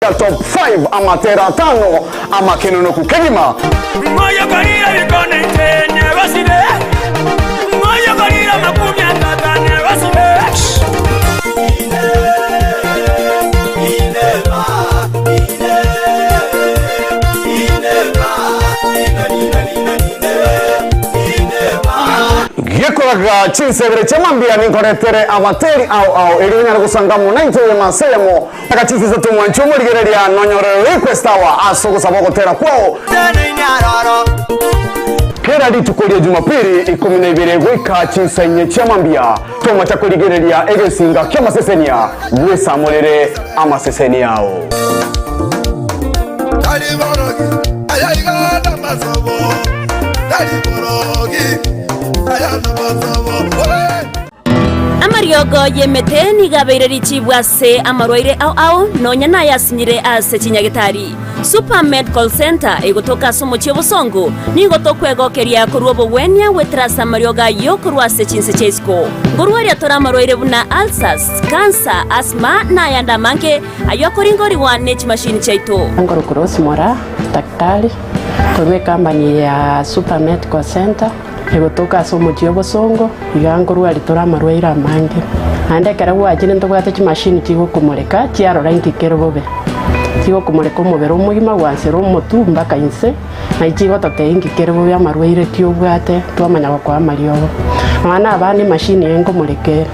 Top 5 amatera atano amakenonoku kegima. Ng'oyokorire ebikone inche negosire, ng'oyokorire amakumi atata negosire. Gekoraga chinsebere chia mambia ninkoretere abateri ao ao erio onyare gosanga amo naintwe oyemo ase eyemo. Aka chinsinsa tomwanche omorigereria nonyore request hour ase ogosaba ogotera kwao. Kera rituko ria Jumapili ikomi na ibere goika chinsa inye chia mambia tomacha korigereria egesinga ki'amasesenia bwesamorere amasesenia ao. Tari borogi, aya iga namasobo. Tari borogi, aya namasobo. Oe! Amariogo y'emete nigo abeire richibu ase amarwaire ao ao, nonya nayasinyire ase chinyagetari. Super Medical Centre egotoka ase omochie obosongo, nigo tokwegokeria korwa obogwenia goetera ase amariogo ayio korwa ase chinse chia isiko. Nkorwaria tore amarwaire buna ulcers, cancer, asthma na ayande amange ayio akoringorigwa ne chimashini chiaito. Ngorokwa Rose Moraa, daktari, korwa ecompany ya Super Medical Centre. Egotoka ase omochie obosongo, iga nkorwaria tore amarwaire amange. Naende ekero gwachire ntobwate chimashini chigokomoreka chiarora inki kere bobe. Chigokomoreka omobere omogima gwansera omotwe mpaka inse, naye chigototebia inki kere bobe amarwaire ki obwate twamanya gokoa amariogo. Nonya na abana emashini eye nkomoreka ere,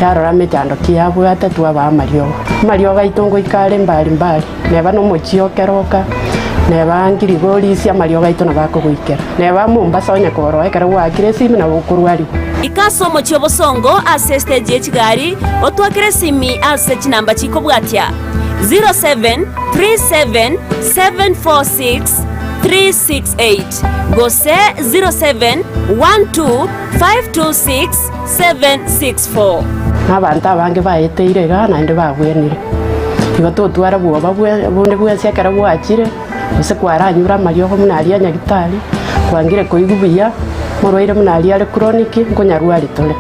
yarora mechando ki yabwate twabaa amariogo. Amariogo aito ngoika are mbari mbari. Neba nomochie o keroka, neba ngirigorisia amariogo aito nabo akogoikera, neba Mombasa onye koroa ekero gwaakire esimi nabo okorwarigwa. Ika ase omochie obosongo ase estage ye chigari, otwakere esimi ase chinamba chikobwatia, 0737746368 gose 0712526764. Na abanto abange baeteire igaa naende babwenire. Igo totwara bwoba bonde bwensi ekero gwachire, gose kwaranyure amariogo buna aria a nyagitari, kwangire koigwa buya, morwaire buna aria are chronic, nkonyarwari tore.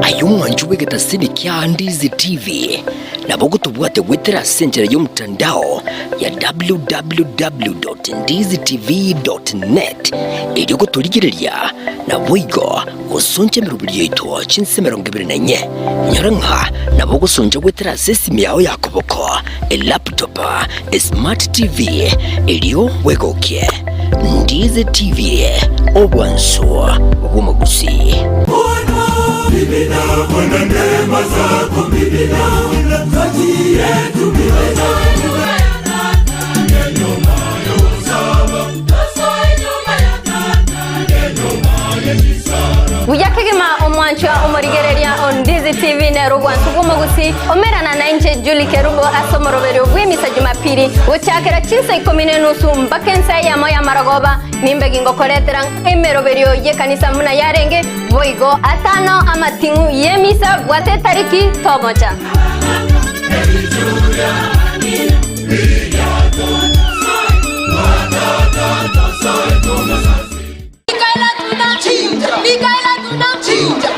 Aye omwancho bw'egetasini kia Ndizi TV, nabo ogotobwate goetera ase enchera y'omotandao ya www.ndizitv.net erio gotorigereria naboigo gosoncha emeroberi yaito chinse 24. Inyora ng'a nabo ogosoncha goetera ase esimi yao ya koboko, elaptop, esmart TV, erio bwegokie. Ndizi TV, obwansu bw'omogusii. Buya kegima omwanchwa omorigereria o Ndizi TV nero obwansu bw'omogusii omerana nainche Julie Kerubo ase omoroberio bw'emisa Jumapili gochakera chinsa ikomi nenusu mpaka ensa eyemo y'amarogoba nimbe gingokoretera emeroberio y'ekanisa buna yarenge boigo atano amating'u y'emisa bwate etariki tomocha.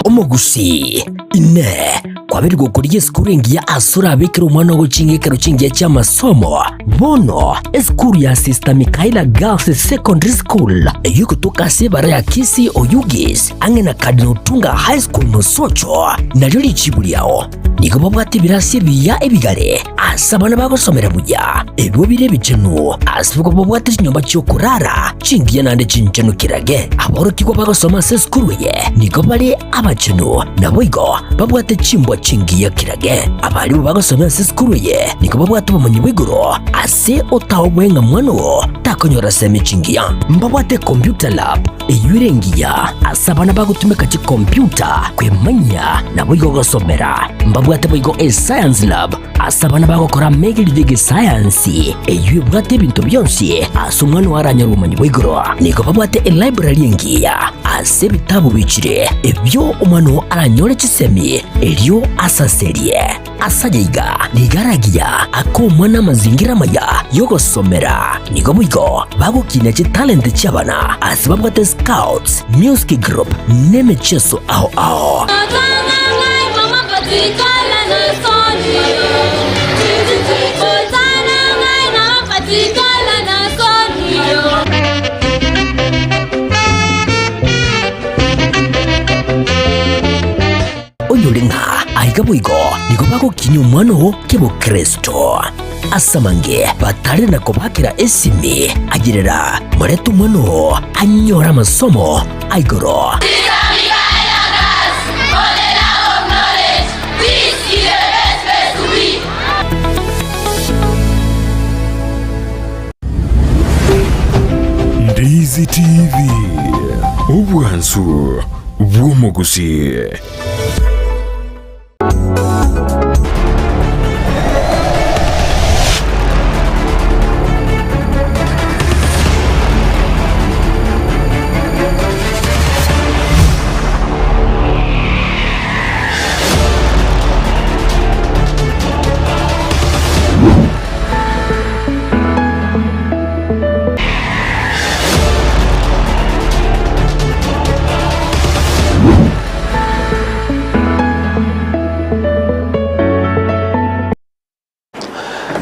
Omogusii, Inee! Kwabeire gokorigia esukuru engiya ase orabekere omwana ogo ching'ekero chingiya chi'amasomo? Bono, esukuru ya Sister Michaela Girls Secondary School, eyio egotoka ase ebara ya Kisii Oyugis, ang'e na Cardinal Otunga High School Mosocho, nario richibu riao. Nigo babwate ebirasi ebiya ebigare ase abana bagosomera buya, ebio bire ebichenu, ase bogo babwate chinyomba chi'okorara chingiya naende chinchenu kirage. Aborokigwa bagosoma ase esukuru eye nigo bare abachenu, naboigo babwate chimbwa chingiya kirage. Abarimu bagosomia ase esukuru eye nigo babwate obomanyi bwa igoro ase otaoboe ng'a mwana oo takonyora semi chingiya. Mbabwate computer lab eyio ere engiya ase abana bagotumeka chikompiuta kwemanyia naboigo gosomera. Mbabwate boigo escience lab ase abana bagokora amegerio y'egesayansi eyio ebwate ebinto bionsi ase omwana oo aranyore obomanyi bwa igoro. Nigo babwate elibrary engiya ase ebitabu bichire ebio omwana oo aranyore chisemi erio asaserie. Ase aya iga nigo aragiya ake omwana amazingira amaya y'ogosomera. Nigo boigo bagokinia chitalenti chi'abana ase babwate scouts, music group, n'emechieso ao ao. Aiga boigo nigo bagokinyia omwana oo kebokristo. Ase amange batarire na kobakera esimi, ayerera, morete omwana oo anyore amasomo a igoro. Ndizi TV, obwansu bw'omogusii.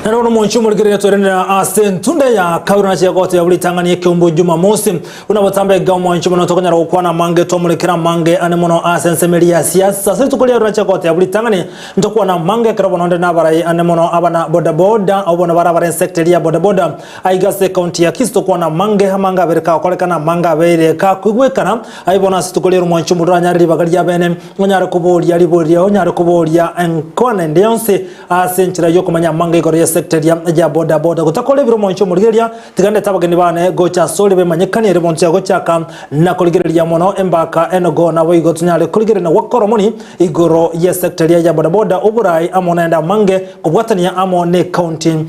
Nero bono omonche omorigereria twerenera ase entunda ya kabere nache goteba buna ritang'ani ekeombo Jumamosi. Buna botambe iga omonche mono tokonyara gokwana amange twamorekera amange ane mono ase ensemo eria ya siasa. Ase rituko riaye nache goteba buna ritang'ani ntokwana amange ekero bono onde nabarai ane mono abana bodaboda abwo bono bare abare ensector eria ya bodaboda aiga ase ecounty ya Kisii tokwana amange amange abere kagokorekana amange abeire kakoigwekana Aye bono ase rituko ri'omwancho omwancho omonto oranyare ribaga ria bene, onyare koboria riborio riao, onyare koboria enkwana ende yonsi ase enchera y'okomanya amanga igoro y'esecta eria ya boda boda. Gotakora ebire omwancho omorigereria, tiga ndete abageni bane gocha asore bemanyekanie ere bonsi agochaka na korigereria mono embaka enogo naboigo tonyare korigereria na gwakora omoni igoro y'esecta eria ya boda boda oborai amo naende amange kobwatania amo n'ecounty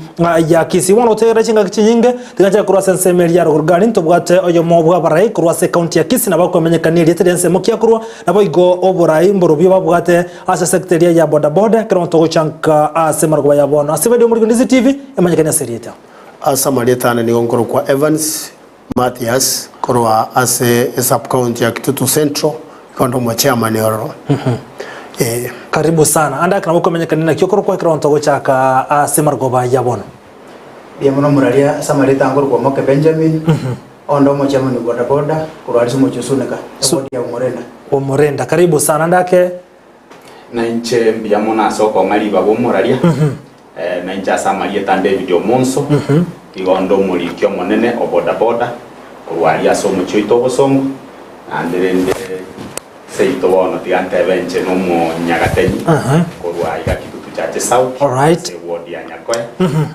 ya Kisii. Bono gotegerera chingaki chinyinge Tiga nchake korwa ase ensemo eria ya rogoro gari ntobwate oyomo bw'abarai korwa ase ekaunti ya Kisii nabo akoemenyekania erieta ria ensemo ki akorwa, naboigo oborai mborobio babwate ase sector eria ya boda boda ekero togochanka ase marogoba ya bono. Ase radio Omoriko Ndizi TV emanyekanie ase erieta. Ase amarieta ane nigo nkorokwa Evans Mathias korwa ase esub county ya Kitutu Central, igo nde omochairman ororo. Eh. Karibu sana. Ande ake nabo okoemenyekania naki okorokwa ekero togochaka ase marogoba ya bono. Mbuya mono moraria ase amarieta ankorokwa Omoke Benjamin, onde omochairman o boda boda korwa aria ase omochie o Suneka, eward ya Omorenda. Omorenda, karibu sana ndake. Na inche mbuya mono ase okong'a ribaga omoraria, na inche ase amarieta a David Omonso, igo onde omoriki omonene o boda boda korwa aria ase omochie oito obosongo, naende rende Seito bono tiga ntebe inche nomonyagatenyi korwa iga Kitutu Church South ase eward ya Nyakoe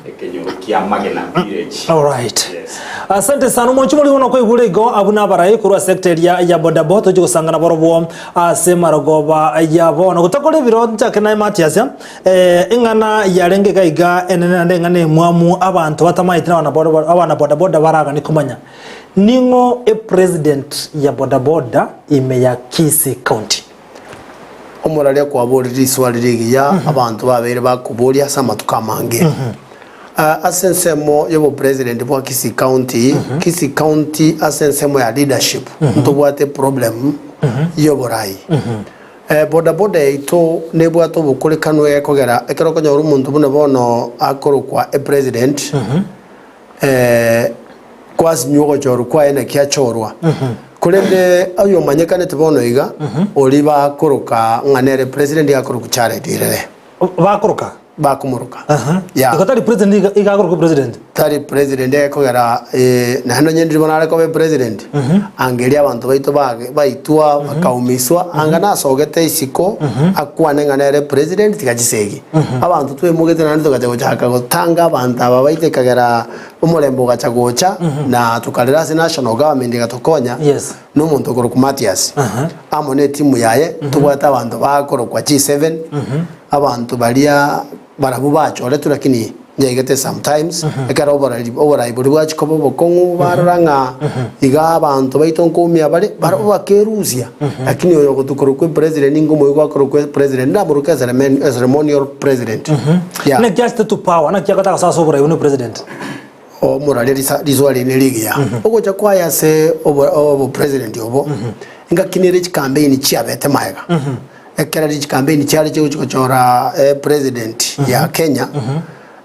ekenyoro kia Magena Village. Alright. Yes. Asante sana omonche mori bono koigure igo abwo nabarai korwa sector eria ya bodaboda tochi gosangana borobwo ase marogoba ya bono gotakora ebiro nchake naye Mathias eh, eng'ana yarenge iga iga enene naende eng'ana emwamu abanto batamaeti na abana bodaboda baragani komanya Ning'o epresident ya bodaboda ime ya Kisii County? Omoraria kwaborire riswali rigiya abanto babeire bakoboria ase amatuko amange. Ase ensemo y'obopresident bwa Kisii County, Kisii County ase ensemo ya leadership ntobwate eproblem y'oborai. Bodaboda yaito nebwate obokorekanu egekogera ekero okonyora omonto buna bono akorokwa epresident, Kwasinywa ogochorwa kwaye naki achorwa. Korende oyomanyekanete bono iga, oria bakoroka ng'a nere president iga akorokwa Jared Irere. Bakoroka? Bakomoroka. Yeah. Igo tari president iga iga akorokwa president? Tari president ekogera naende onye ndiri bono are koba epresident, anga eria abanto baito bage baitwa bakaumiswa, anga nasogete isiko akwane ng'a nere president tiga chisegi. Abanto twemogete naende togacha gochaka gotanga abanto aba baito ekagera omorembe ogacha gocha na tokarera ase national government egatokonya Yes. na omonto okorokwa Mathias amo ne etimu yaye tobwate abanto bakorokwa G7 abanto baria barabwo bachoretwe lakini nyaigete sometimes ekero oborari oborai boria bwachia koba obokong'u barora ng'a iga abanto baito nkoumia bare barabwo bakerusia lakini oyo ogotu korokwa epresident ningo omoigwa akorokwa epresident ndamoroke eceremeni eceremonial president yeah. Naki achete to power, naki agotaka gosoa ase oborai buna epresident? Omoraria risa riswali eri nerigiya. Ogocha kwaye ase obo obopresident obo, engaki nere chikampeini chiabete magega. Ekero chikampeini chiare chigochi gochora epresident ya Kenya,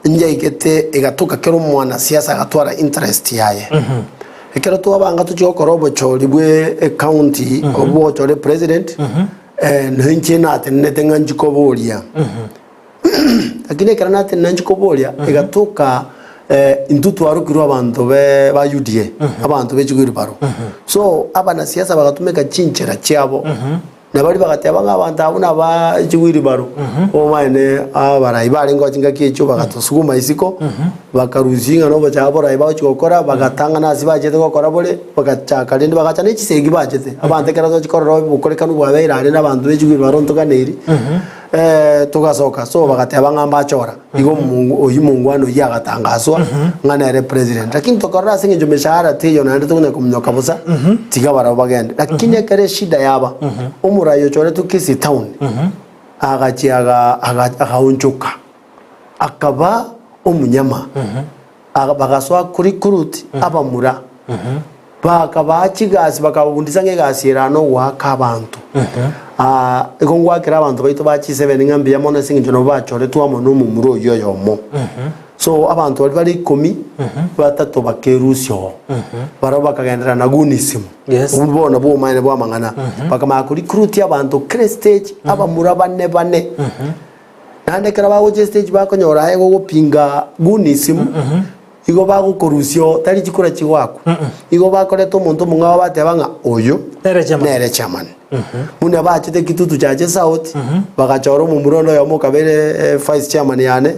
nyaigete egatoka kera omwanasiasa agatwara interest yaye. Ekero twabanga tochia gokora obochori bwe ecounty, obochore president. Eh, na inche natenenete ng'a nchikoboria. Lakini ekero natenena nchikoboria, egatoka eh, intwe twarokirwe abanto be ba UDA, abanto be chigwiribaro. So abanasiasa bagatumeka chinchera chiabo, na baria bagateba ng'a abanto abwo naba chigwiribaro, omaene abarai barenge oo chingaki echio bagatosuguma isiko, bakarusia ing'a na obochaka borai bagochia gokora, bagatang'ana ase bachete gokora bore, bagachaka rende bagacha ne chisegi bachete. Abanto ekero tochia korora obokorekanu bwabeire are na abanto be chigwiribaro ntoganeiri, togasoka. So bagateba ng'a mbachora, igo omongu oyio mongwana oyio agatangaswa ng'a nere president. Lakini tokarora ase eng'encho meshahara teiyo naende tokonya kominyoka bosa, tiga barabwo bagende. Lakini ekero eshida yaba, omorai ochoretwe Kisii town, agachia aga aga agaonchoka, akaba omunyama, aga bagasoa korecruit abamura, bakabaa chigasi bakababundisa ng'a egasi ere aa nogoaka abanto. Igo ngoakera abanto baito ba chiseveni ng'a mbuya mono ase eng'encho nabo bachoretwe amo na omomura oyio oyomo. So abanto baria bare ikomi, batato bakerusia oo, barabwo bakagenderera na gunism. Yes. Obwo bono bw'obomaene bw'amang'ana. Bakamanya korecruit abanto kera estage, abamura bane bane. Naende ekero bagocha estage bakonyora aye gogopinga gunism, igo bagokorusia oo, tari chikura chigoakwa. Igo bakoreta omonto omong'ao bateba ng'a oyo Nere chairman. nere chairman. Buna bachete Kitutu Church South, bagachora omomura onde oyomo okabere vice chairman yane,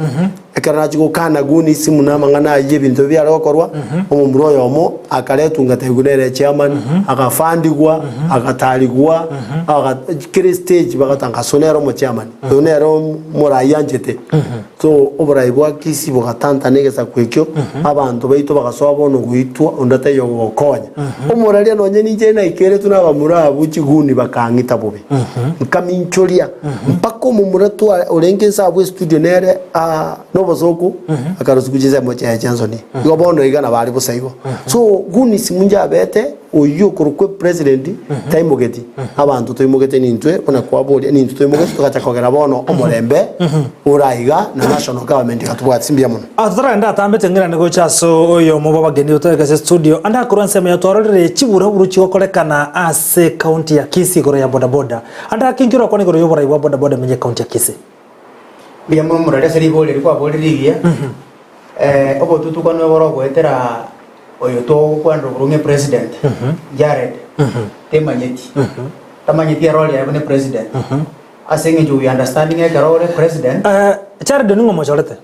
ekero nachia gokana gunism na amang'ana ayio ebinto biare gokorwa, omomura oyomo akaretwa ngatebiwa nere chairman, agafandigwa, agatarigwa, aga kera estage bagatanga so nere omochairman, oyo nere omorai anchete. So oborai bwa Kisii bogatantana egesaku ekio, abanto baito bagasoa bono goitwa onde taiyo ogokonya. Omoraria nonye ninche naikeretwe na abamura abwo chiguni bakang'ita bobe. Nkaminchoria mpaka omomura twa orenge inse abwo estudio nere ah, nobosoku akarosigwa chinsemo chiaye chiansoni. Igo bono iga nabo are bosa igo. So gunism njabete oyio okorokwa epresident taimogeti, abanto toimogete nintwe buna kwaboria nintwe toimogete togacha kogera bono omorembe ore aiga na national government igatobwatisi mbuya mono. Ah, totaragenda atambete ng'irane gocha ase oyomo bw'abageni otoreke ase studio ande akorwa ensemo ya twarorire chiburaburu chigokorekana ase ekaunti ya Kisii igoro ya bodaboda. Ande ake inki orakwane igoro y'oborai bwa bodaboda emenye ekaunti ya Kisii? Mbuya mono morari ase ribori eri kwaborire rigiya. Eh, obotutukanu eboro ogoetera Oyo togokwanera oboronge president Jared temanyeti tamanyeti erole yaye buna president ase eng'encho we understanding ekero ore president Eh, Jared ning'o omochorete?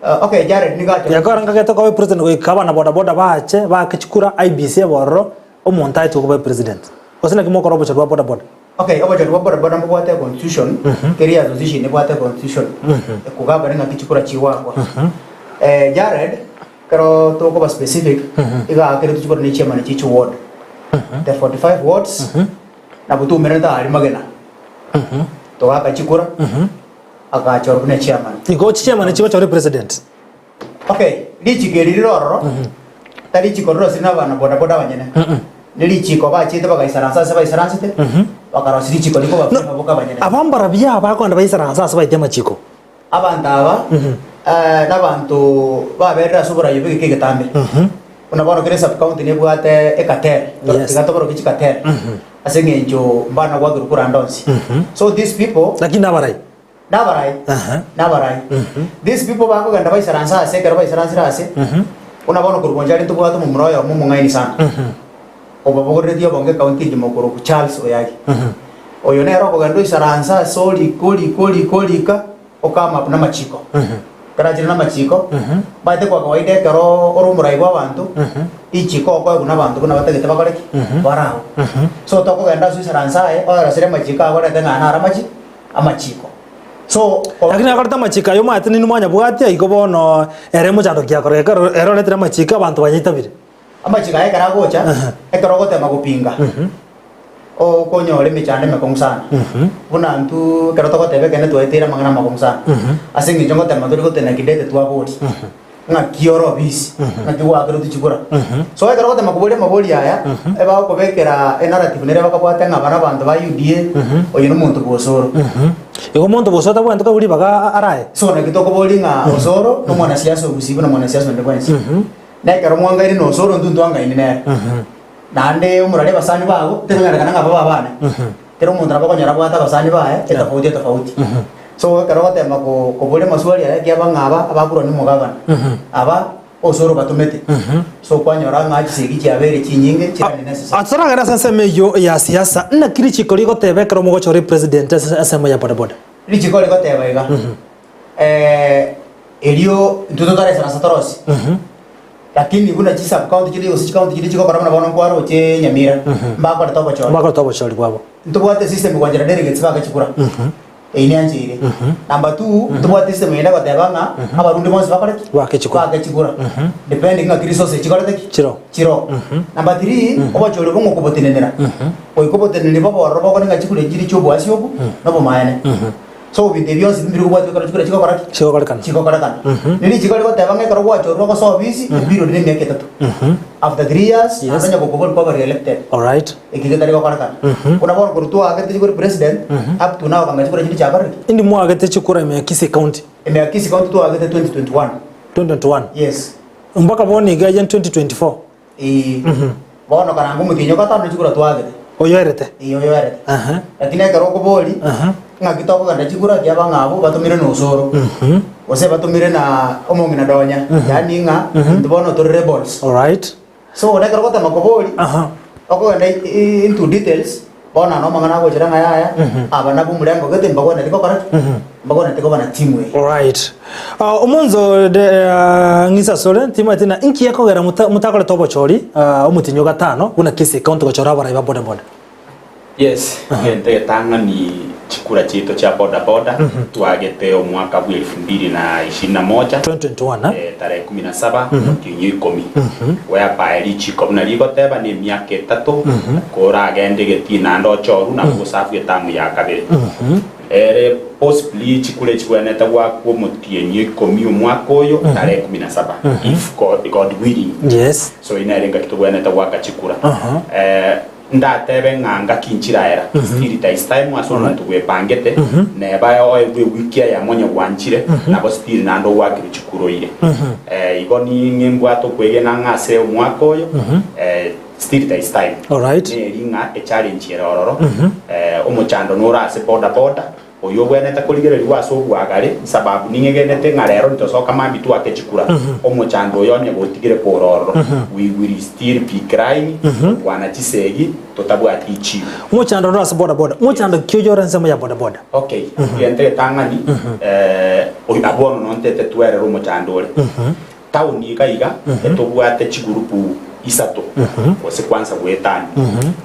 Uh, okay Jared nigo achorete Yakora nkagete koba president goika abana boda boda bache baake chikura IEBC ebororo omonto aetwe koba president. Gose naki mokora obochori bwa boda boda? Okay obochori bwa boda boda mbobwate constitution keri association ebwate constitution ekogavern ng'aki chikura chigoakwa. Eh, Jared Ekero tokoba specific, iga aakeretwe chikura ne chiamani chie chiward. The 45 wards, nabo twaumeranete aria magena. Togaaka chikura, agachorwa buna chairman. Igo chichairman chigochora epresident. Okay, richiko eri rire ororo, tari richiko rirosire na abana boda boda abanyene. Ne richiko bachiete bagaisaransa ase baisaransete, bakarosia richiko rikobafavor boka abanyene. Abambara buya abakogenda baisaransa ase baite amachiko. Abanto aba nabanto baberire ase oboraia bw'egeka egetambe. Buna bono kera esub-county nebwate ekatel, tiga toboroke chikatel ase eng'encho mbana goakerwa kura ande onsi. So these people. Lakini nabarai. Nabarai, nabarai. These people bakogenda baisaransa ase ekero baisaransire ase, buna bono korwa Bonchari ntobwate omomura oyomo omong'aini sana, obabogoreretie obonge ecounty engima okorokwa Charles Oyagi. Oyo nere okogenda oisaranse ase orika, orika, orika, orika, okama buna amachiko. Ekero achire namachiko, omanyete kwa kawaida ekero ore omorai bw'abanto, richiko okoegwa nabanto buna batagete bakore ki? Baragwe. So tokogenda ase oisaranse aye, oerosere amachiko akorete ng'a naro amachi? Amachiko. So, Lakini akorete amachiko ayio omanyete ninwe mwanyabwatia, igo bono ere mochando ki akora? Ekero ere oretire amachiko abanto banyaitabire. Amachiko aya ekero agocha, ekero ogotema gopinga, okonyora emechando emekong'u sana. Buna intwe ekero togoteba ekeene twaeteire amang'ana amakong'u sana. Ase eng'encho ngotema tori gotena kidete twaboria, ng'aki ore obisi, ng'aki gwakerwe tochikura. So ekero ogotema koboria amabori aya, ebagokobekera enarrative nere bakabwate ng'a aba nabanto ba UDA, oyo nomonto bwa Osoro. Igo omonto bwa Osoro tabwenereti koegwa ribaga arae? So naki tokoboria ng'a Osoro nomwanasiasa o Gusii buna mwanasiasa onde bwensi. Na ekero mwangaine na Osoro intwe ntwangaine nere. Naende omorare abasani bago, tekonyarekana ng'a babe abane. Kera omonto nabo okonyora abwate abasani baye etofauti etofauti. So ekero ogotema ko koboria amaswali aya ekiaba ng'a aba abakurwa na omogabana, aba osoro batomete. So kwanyora ng'a chisegi chiabeire chinyinge chire unnecessary. Atoragende ase ensemo eyio ya siasa, naki richiko rigoteba ekero mogochora epresident ase ensemo ya bodaboda? Richiko rigoteba iga, erio intwe totaraisana ase torosie, lakini buna chi sub county chinde gose chi county chinde chigokora buna bono nkwaroche Nyamira, mbakorete obochori. Mbakorete obochori bwabo. Ntobwate system gwanchera delegates bagachikura, eyio niancheire. Number two, ntobwate system eyende egoteba ng'a abarundi bonsi bakore ki? Bake chikura. Bake chikura. Depending ng'aki resources chikorete ki? Chiroo. Chiroo. Number three, obochori bong'o okobotenenera. Goika oboteneneri bobe ororo bokore ng'a chikura echi chire chi'oboasi obwo, nobomaene. So ebinto ebi bionsi mbiri kobwatia ekero chikura chigokora ki? Chigokorekana. Chigokorekana. Ne richiko rigoteba ng'a ekero gwachorire ogosoa obisi, eperiod ne emiaka etato. After 3 years, Yes. naende onye gokobori kwaba re-elected. Alright. Eki getari gokorekana. Buna bono korwa twaagete chikura president, up to now kanga chikura chinde chiakorire ki? Indi mwaagete chikura ime ya Kisii County? Ime ya Kisii County twaagete 2021. 2021? Yes. Mpaka bono iga aye 2024? Ee. Bono karanga omotienyi o gatano chikura twaagete. Oyoerete? Ee, oyoerete. Lakini ekero okobori, ng'aki tokogenda chikura ekiaba ng'a abwo batomire na osoro, gose batomire na omong'ina donya, yaani ng'a intwe bono tore rebels. Alright. So ekero ogotema kobori, okogenda into details, bono ano amang'ana agochera ng'a yaya, aba nabwo omorengo gete mbagwenereti gokora ki? Mbagwenereti koba na timu eye. Alright. Ah, omonzo de ah, ng'isasore timanyeti na inki ekogera mota motakorete obochori ah, omotienyi o gatano buna Kisii County gochora abarai ba boda boda. Yes, egento egetang'ani chikura chiaito chia boda boda twagete omwaka bwa elfu mbili na ishirini na moja 2021 eh? eh, tarehe kumi na saba omotienyi o ikomi whereby richiko buna rigoteba na emiaka etato koragende egetii naende ochoru nabo gosafu etamu ya kabere Ere possibly chikura echigwenerete goakwa omotienyi o ikomi omwaka oyo tarehe kumi na saba if God, God willing. Yes. So eyio nere engaki togwenerete goaka chikura. Eh, ndatebe ng'a ngaki nchiraera still it is time ase omonto bwepangete neba oegwe ewiki eyemo onye gwanchire nabo still naende ogoakirwe chikura oire. Eh, igo ning'imbwate okwegena ng'a ase omwaka oyo eh, Still there is time. Alright. Neri ng'a echallenge ere ororo. Eh, omochando nore ase boda boda, oyio obwenerete korigererigwa ase obwagare, sababu ning'egenete ng'a rero nitosoka mambia twake chikura. Omochando oyo onye gotigire kore ororo, we will still be crying, tokwana chisegi, totabwati ichibu. Omochando nore ase boda boda. Omochando ki oyo ore ensemo ya boda boda? Okay, egento egetang'ani, eh, oyo abwo bono nontete twerere omochando ore. Town iga iga etobwate chigurupu isato gose kwansa goetania.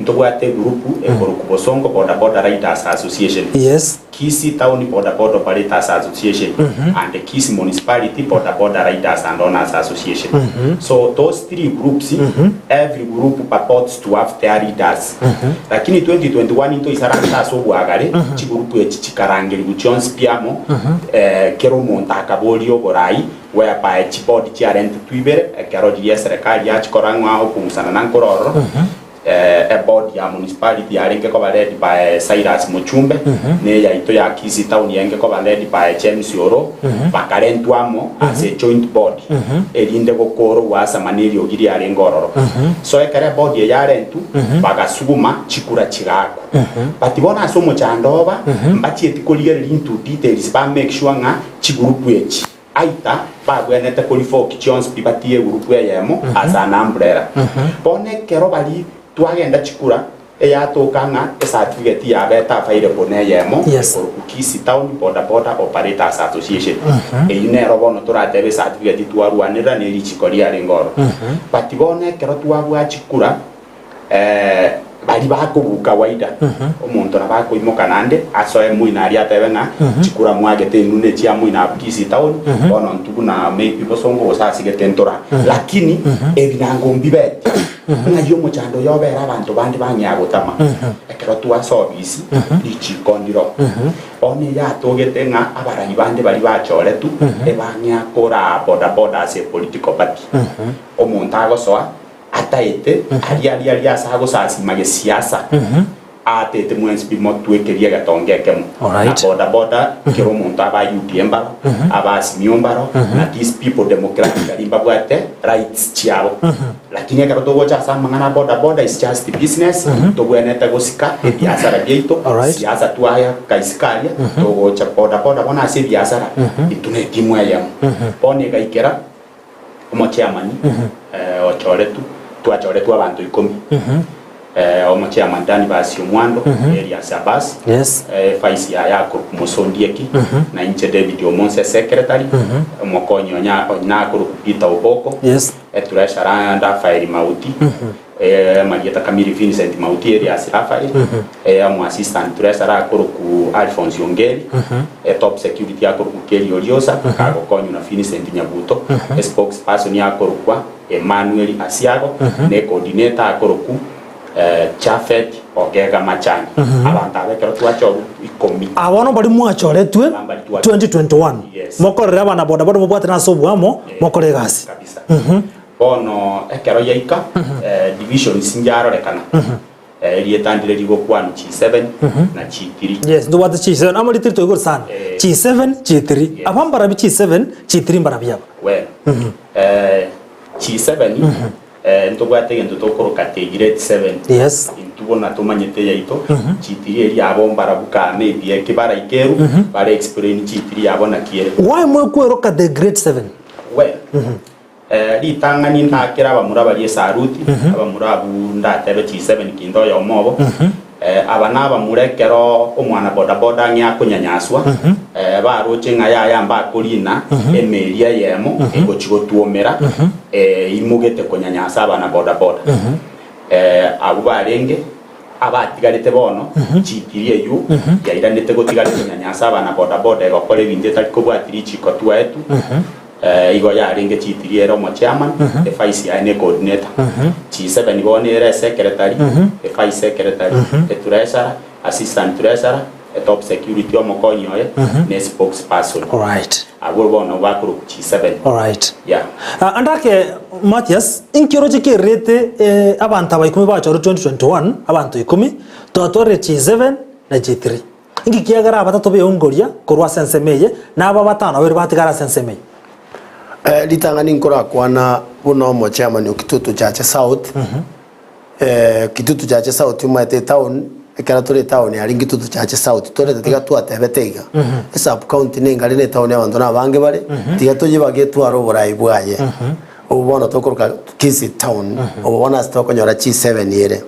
Ntobwate egurupu ekorokwa Bosongo Boda Boda Riders Association, Yes. Kisii Town Boda Boda Operators Association and Kisii Municipality Boda Boda Riders and Owners Association. So those three groups, every group purports to have their leaders. Lakini 2021 ntoisaranse ase obwagare, chigurupu echi chikarangerigwa chionsi pi amo, kera omonto akaboria oborai Whereby chibodi chiarentetwe ibere, ekero riria eserekari yachikora ng'a okong'usana na nkore ororo, eboard ya municipality yarenge koba led by Cyrus Mochumbe, na eyaito ya Kisii town yarenge koba led by James Oro, bakarentwa amo as a joint board, erinde gokora ogoasama na eriogi riarenge ororo. So ekero eboard eye yarentwa, bagasuguma chikura chigaakwa. But bono ase omochando oba, mbachieti korigereria into details ba make sure ng'a chigurupu echi Aita babwenerete korifoki chionsi pi batige egurupu eyemo as an umbrella. Bono ekero baria twagenda chikura eyatoka ng'a ecertificate yabete available neyemo Yes. ekorokwa Kisii Town Boda Boda Operators Association. Eyio nero bono toratebe ecertificate twarwanerera ne richiko riarenge ororo. But bono ekero twabua chikura Baria bakobuka kawaida, omonto nabo akoimoka naende asoe moino aria atebe ng'a chikura mwagete inwe nechia moino abwo Kisii town, bono intwe buna maybe bosongo gose asigete ntora. Lakini ebi nango mbibeti ng'ai omochando oyo obere abanto bande bang'ea gotama. Ekero twasoa obisi, richiko ndiro. Bono eyatogete ng'a abarai bande baria bachoretwe ebang'ea koraa bodaboda ase epolitical party. Omonto agosoa, Ataete aria aria aria ase agosasima gesiasa. Aatete mwensi pi motwekerie egetonga ekemo. Alright. Na boda boda kera omonto abe UDA mbaro, abe Azimio mbaro, na these people democratically mbabwate rights chiabo. Lakini ekero togocha ase amang'ana a boda boda is just business, tobwenerete gosika ebiasara biaito, Alright. siasa twaya kaisiko aria, togocha boda boda bono ase ebiasara, intwe ne etimu eyemo. Bono egaikera omochairman ochoretwe, twachoretwe abanto ikomi, omochairman Danibasi Omwando, Elias Abasi, Yes. vice yaye akorokwa Mosondieki, na inche David Omonse secretary, omokonyi onya onye akorokwa Peter Oboko, Yes. etreasurer Rafael Mauti, Marieta Kamili Vincent Mauti Elias Rafael, omo assistant treasurer akorokwa Alphonse Ongeri, top security akorokwa Kelly Oriosa, kagokonywa na Vincent Nyabuto, spokesperson akorokwa Emmanuel Asiago, na ecoordinator akorokwa Japhet Ogega Machani. Abanto aba ekero twachorwa ikomi. Aba bono mbaria mwachoretwe 2021 Yes. mokorere abana bodaboda mobwatane ase oboamo mokore egasi. Kabisa. Bono ekero yaika, divisions njarorekana, erieta ndire rigokwanwa G7 na G3. Yes, ntobwate G7 amo ritiri toigure sana. G7, G3. Aba mbarabi G7, G3 mbarabi aba. Well, G7 ntobwate egento tokoroka Grade 7. Yes. Intwe buna tomanyete yaito, G3 eria yabo mbarabu ka maybe ekibaraikeru, bare explain G3 yabo naki ere. Why mwekweroka the grade 7? Well, Ritang'ani ndakere abamura baria esaruti, abamura abwo ndatebe chisebeni kinde oyomo obo. Aba nabamura ekero omwana bodaboda ang'e akonyanyaswa, baroche ng'a yaya mbakorina emeri eyemo egochia gotwomera imogete konyanyasa abana bodaboda. Abwo barenge abatigarete bono, chitiri eyio yairanete gotigara ekonyanyasa abana bodaboda egokora ebinto etari kobwatia richiko twaetwe. Igo yarenge chitiri ere omochairman, evice yaye ne coordinator. Chisebeni bono ere esecretary, evice secretary, etreasurer, assistant treasurer, etop security omokonyi oye, ne spokesperson. Alright. Abwo bono bakorokwa chisebeni. Alright. Yeah. Ah, andake Mathias, inki oroche kererete eh, abanto aba ikomi bachorwa 2021, abanto ikomi, twatwarire G7 na G3. Inki kiagera abatato beongoria korwa ase ensemo eye, na aba batano babere batigare ase ensemo eye? Eh, ritang'ani nkorakwana buna omochairman o Kitutu Chache South, eh, Kitutu Chache South omanyete etown, ekero tore etown aria Kitutu Chache South torete tiga twatebete iga, esub county nengare na etown abanto na abange bare, tiga toyebage etware oborai bwaye. Obo bono tokoroka Kisii town, obo bono ase tokonyora chiseveni ere.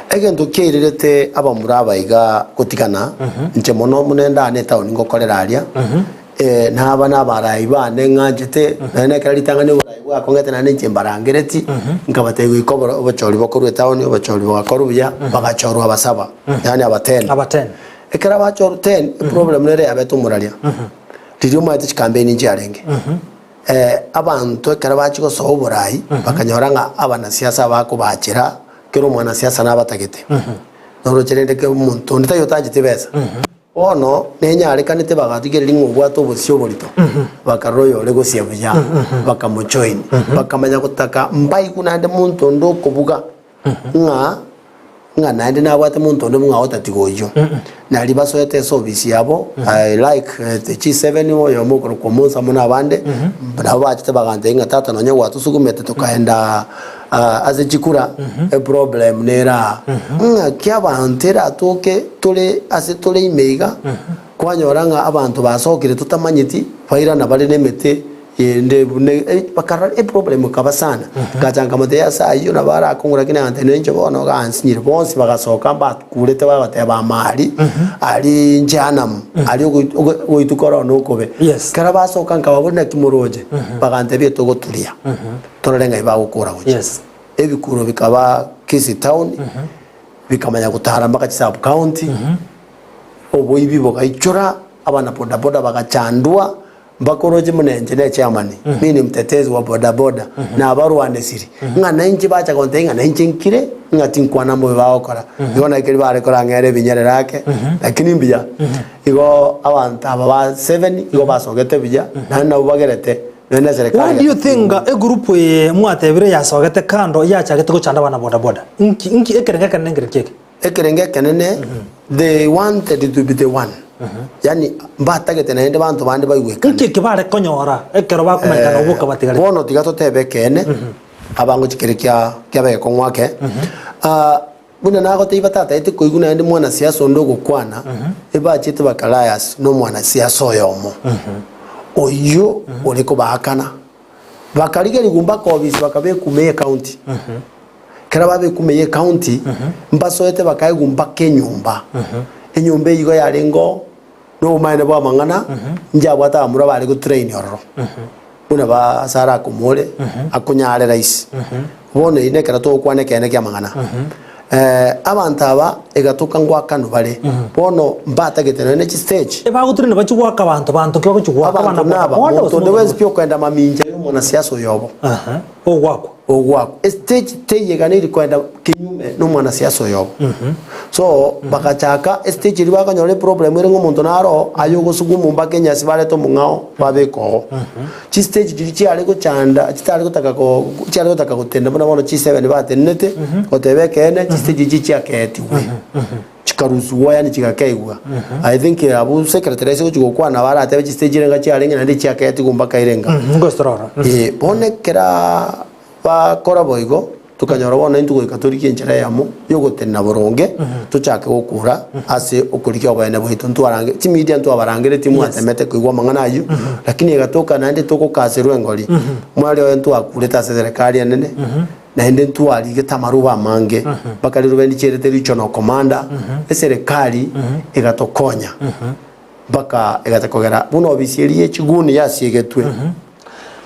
Egento kiairerete abamura aba iga gotigana, inche mono buna endane etown ngokorera aria, naba na abarai bane ng'anchete, naende ekero ritang'ani oborai bwakong'ete naende inche mbarangereti, nkabatebia goika oboro obochori bokorwe etown, obochori bogakorwa buya, bagachorwa abasaba, yaani aba ten. Aba ten. Ekero bachorwa ten, eproblem nere yabete omoraria, riria omanyete chikampeini nchiarenge. Abanto ekero bachia gosoa oborai, bakanyora ng'a abanasiasa abakobachera, kera omwanasiasa nabatagete. Noroche rende kera omonto onde taiyo otancheti besa. Bono nenyarekanete bagatigereria ng'a obwate obosio oborito, bakarora oyore gosia buya, bakamojoin, bakamanya gotaka mbaigwe naende monto onde okobuga ng'a ng'a naende nabwate monto onde bung'ao otatiga oyio. Nari basoete ase ofisi yabo, I like the G7 oyomo okorokwa Omonsa amo na abande, nabo bachete bagantebia ng'a tata nonye gwatosugumete tokaenda ase chikura, eproblem nere aa. Ng'aki abanto eratoke tore ase tore ime iga, kwanyora ng'a abanto basokire totamanyeti, bairana bare na emete Ende buna bakarora eproblem ekaba sana, ngacha nkamotebia ase ayio nabo arakong'u lakini agantebia ninche bono iga ansinyire. Bonsi bagasoka mbakurete bagoteba amari aria jehanamu aria ogoituka ore one okobe. Ekero basoka nkababoria naki moroche, bagantebia etogoturia torore ng'ai bagokora gochia. Ebikuro bikaba Kisii town, bikamanya gotara mpaka chisub county, oboibi bogaichora, abana bodaboda bagachandwa. Mbakoroche buna inche ne chairman, mimi ni mtetezi wa bodaboda, nabarwanesiri, ng'a nainche bacha gontebia ng'a nainche nkire, ng'a tinkwana mbobe bagokora. Igo naki keria bare korang'era ebinyerere ake, lakini mbuya. Igo abanto aba ba seven igo basogete buya, naende nabo bagerete nonya na eserekari Why do you think egroup eye mwatebire yasogete kando yachagete gochanda abana bodaboda? Nki nki ekerengo ekenene nkere kieke? Ekerengo ekenene they wanted to be the one yaani mbatagete naende banto bande baigwekane. Nki eke bare konyora ekero bakomanyekana oboka batigarete? Bono tiga totebe ekeene abango chikere kia kiaba egekong'u ake. Ah, buna nagotebia batataete koigwa naende mwanasiasa onde ogokwana, ebachete bakalayas na omwanasiasa oyomo oyio ore kobaakana. Bakarigerigwa mpaka obisi bakabekwa ime y'ecounty. Ekero babekwa ime y'ecounty, mbasoete bakaegwa mpaka enyomba. Enyomba eyio igo yarenge oo, na obomaene bwa amang'ana, inche abwate abamura bare gotrain ororo, buna ba ase arakomore, akonyare rahisi. Bono eyio nekero togokwana ekeene kia amang'ana. Abanto aba egatoka ngoakanwa bare, bono mbatagete nonya ne chistage. Ebagoturania bachie goaka abanto, banto ki bagochia goaka Abanto abana naba, boda boda monto gose onde moto bwensi pi okoenda mamincha ya omwanasiasa oyobo. Aha, ogoakwa. Ogoakwa. Estage teiyeganeiri koenda kinyume na omwanasiasa oyobo. So, bagachaka estage eria bakonyora eproblem ere ng'a omonto naro oo, aye ogosuguma mpaka enyasi barete omong'ao babeka oo. Chistage chiria chiare gochanda chitare gotaka ko chiare gotaka gotenda buna bono chiseveni batenenete, goteba ekeene chistage echi chiakeetigwe, chikarusigwa yaani chigakeigwa. I think abwo secretary ase gochia gokwana baratebe chistage chirenga chiarenge naende chiakeetigwe mpaka erenga. Ngosorora. Eh, bono ekera bakora boigo, tokanyora bono intwe goika torigie enchera eyemo yogotenena boronge, tochake gokura ase okorigia oboene bwaito. Ntwarange chimedia ntwabarangeretie mwatemete koigwa amang'ana ayio, lakini egatoka naende togokaserwa engori. Mwari oye ntwakurete ase eserekari enene, naende ntwarigete amaruba amange, mpaka riruba endi chiairete regional commander, eserekari egatokonya mpaka egacha kogera buna obisi eria ye chiguni yasiegetwe.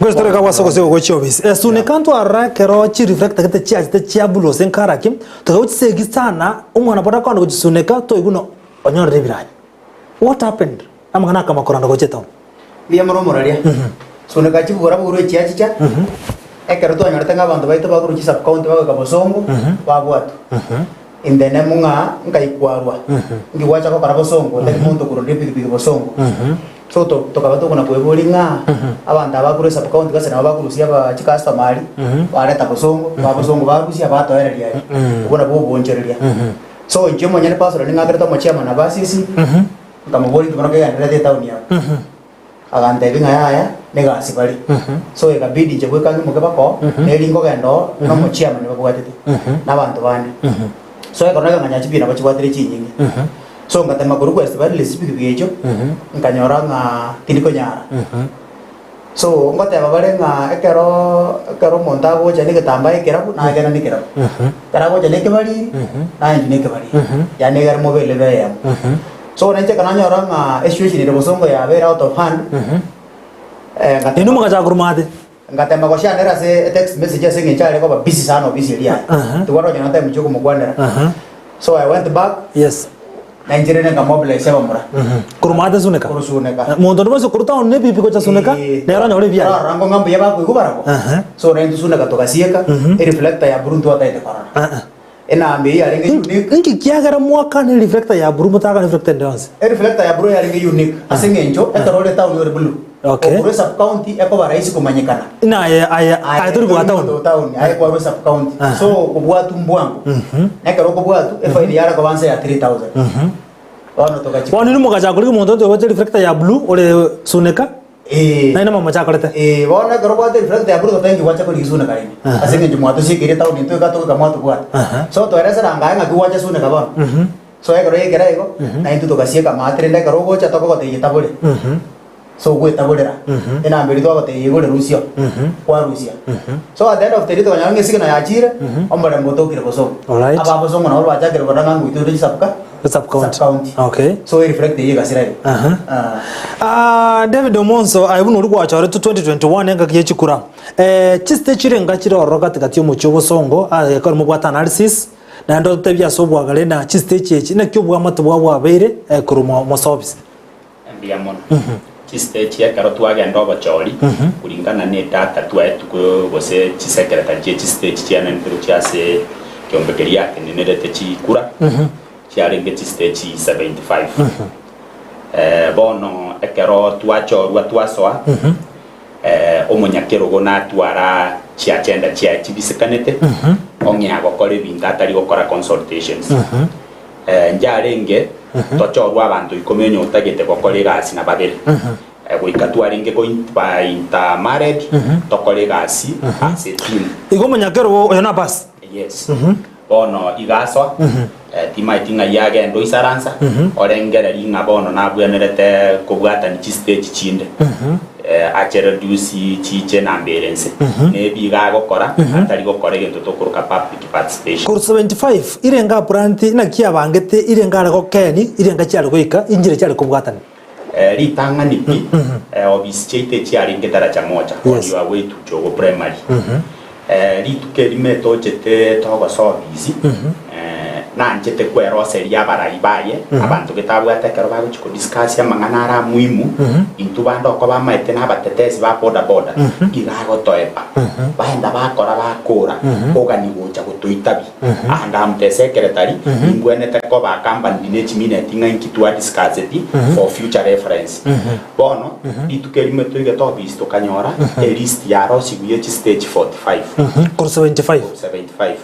Ngochi tore kagwasa gose gochia obisi. Esune kantwarora ekero chireflector gete chiachete chia blue ase nkaraki, tokaba chisegi sana, omwana boda akoenda gochisuneka toigwa buna onyorire ebiranya. What happened? Amang'ana akama koranda gochia etown. Mbuya more omoraria. Suneka chibura buru echiachicha, ekero twanyorete ng'a abanto baito bakorwa chisub county bagoika bosongo, babwatwa. In the name ng'a nkaikwarwa, nki gwacha gokora bosongo, tari monto okorondera epikipiki bosongo. So to tokaba tokona kweboria ng'a abanto aba bakorwa esub county gose nabo bakorusia aba chicustomer aria, bareta bosongo, ba bosongo barusia batoereria aria, obwo nabwo oboonchoreria. So inche omonyene personally ning'akerete omochairman aba asisi, nkamoboria inki bono kegendererete etown abo. Agantebia ng'a yaya, negasi bare. So ekabidi inche bweka ng'imoke baka oo, neri nkogenda oo, na omochairman babwatete, na abanto bande. So ekero nagenda nganyora chipikipiki nabo chibwatire chinyinge. So ngatema ko request ba release chipikipiki echio, nkanyora ng'a tindi konyara. So ngoteba bare ng'a ekero ekero omonto agocha na egetambaa ekerabu, nagenda na ekerabu. Ekero agocha na ekebariri, naye inche na ekebariri. Yaani egere mobe elevel eyemo. So nainche ekero nanyora ng'a esituation ere bosongo yabeire out of hand, eh, ngatema Inwe mogachaka korwa maate. Ngatema goshanera ase etext message ase eng'encho are koba busy sana ofisi eria yaye. Aha. Tibware onye na time chiokomokwanera. Aha. So I went back, Yes. nainche rende nkamobilize abamura. Korwa maate Suneka. Korwa Suneka. Eh, Monto onde bwensi okorwa town ne epipi gocha Suneka, nere onyore ebiaye. Torarora ng'o ng'a mbuya bakoigwa barabwo. Aha. So naintwe Suneka togasieka, ereflector ya blue ntwataete korora. Ah, ah. Enamba eyio yarenge unique. Inki kiagera mwakana ereflector ya blue motagana reflector ende yonsi? Ereflector ya blue yarenge unique ase eng'encho ekero ore etown ore blue. Okay. Okorwa esub county ekoba rahisi komanyekana. Ng'a aye aye aye tori bwa town. Tori town, aye kwarwa esub county. So okobwatwa mbwango. Na ekero okobwatwa efaini yare koba nse ya 3000. Bono togachika. Bono inwe mogachaka korigia omonto onde obwate reflector ya blue ore Suneka. Ee. Naende momochakorete. Ee, bono ekero obwate reflector ya blue totenki gwacha korigia Suneka rende. Ase eng'encho mwatosiekeire etown intwe iga togoika mwatobwata. So toeresera ngaye ng'aki gwacha Suneka bono. So ekero yaikera igo, naintwe togasieka amaate rende ekero ogocha tokogotebia tabore. So ogwetaborera, enamba eria twagotebia igore rusia, kwarusia. So at the end of the day tokanyora ng'a esigna yachire, omorembe otokire bosongo. Alright. Aba bosongo nabo bachakire korora ng'a ngoitwa tore chisabka, Sub county. sub county. Okay. So ereflect eyio egasira igo. Aha. Ah. Ah, David Omonso aye buna oria gwachoretwe 2021 engaki ye chikura. Eh, chisite chirenga chire ororo gatigati omochie obosongo ase ekero mobwate analysis naende ototebie ase obwagare na chistage echi naki obwamate bwao bwabeire eh, korwa mwa mosobisi. Mbuya mono. Chistage ekero twagenda obochori kulingana ne data twaetwe gose chisecretary chie chistage chianenete gochia ase ekeombe keria giatenenerete chikura chiarenge chistage 75. Bono ekero twachorwa twasoa omonyakerogo natwara chiagenda chiaye chibisekanete ong'ea gokora ebinto atari gokora consultations. Njarenge tochorwe abanto ikomi onye otagete gokora egasi na babere. Goika twarenge go intermarried tokore egasi ase etimu. Igo omonyakerogo oyo na basi. Yes. Bono iga asoa, timaeti ng'ai agenda oisaransa, orengererie ng'a bono nabwenerete kobwatani chistage chinde, ache reduce chiche namba ere nse. Nebi iga agokora, atari gokora egento tokoroka public participation. Korwa 75 irenga apranti naki abangete irenga are gokeni irenga chiare goika inchire chiare kobwatani. Ritang'ani pi, obisi chiaito echiarenge daraja moja, on your way to Jogoo Primary. Rituko erimo etochete togosoa obisi, nanchete kweroseria abarai baye, abanto gete abwate ekero bagochia kodiscuss amang'ana are amuhimu, intwe bande oko bamaete na abatetesi ba boda boda, iga agotoepa. Baenda bakora bakora, ogani gocha gotoitabia. And am the secretary, nimbwenerete koba accompanied ne chimineti ng'a inki twadiscusseti for future reference. Bono, rituko erimo toigete office tokanyora elist yarosigwe ye chistage 45. Korwa 75. Korwa 75.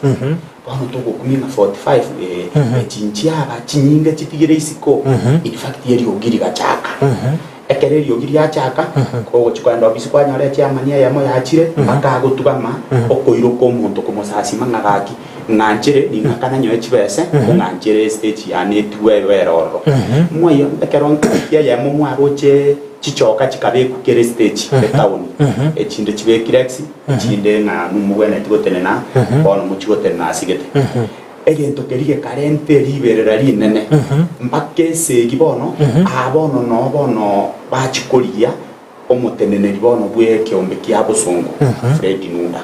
Bono togokumia ng'a 45 eh, echi nchiaba chinyinge chitigire isiko, in fact eriogi rigachaka. Ekero eriogi riachaka, ogochia kogenda ofisi kwanyora echairman eyemo yachire, mpaka agotugama okoiroka omonto komosasima ng'a gaki ng'anchere ning'akana nyoe chibese, ong'anchere estage yane etigwe ebe ere ororo. Mwaiyo ekero nki eyemo mwaroche chichoka chikabekwa kera estage etown, echinde chibekire ex, echinde ng'a nomobwenereti gotenena, bono mochie gotenena ase gete. Egento keria gekarenta eriberera rinene, mpaka esegi bono, aa bono noo bono bachia korigia omoteneneri bono bw'ekeombe kia bosongo, Fred Nunda.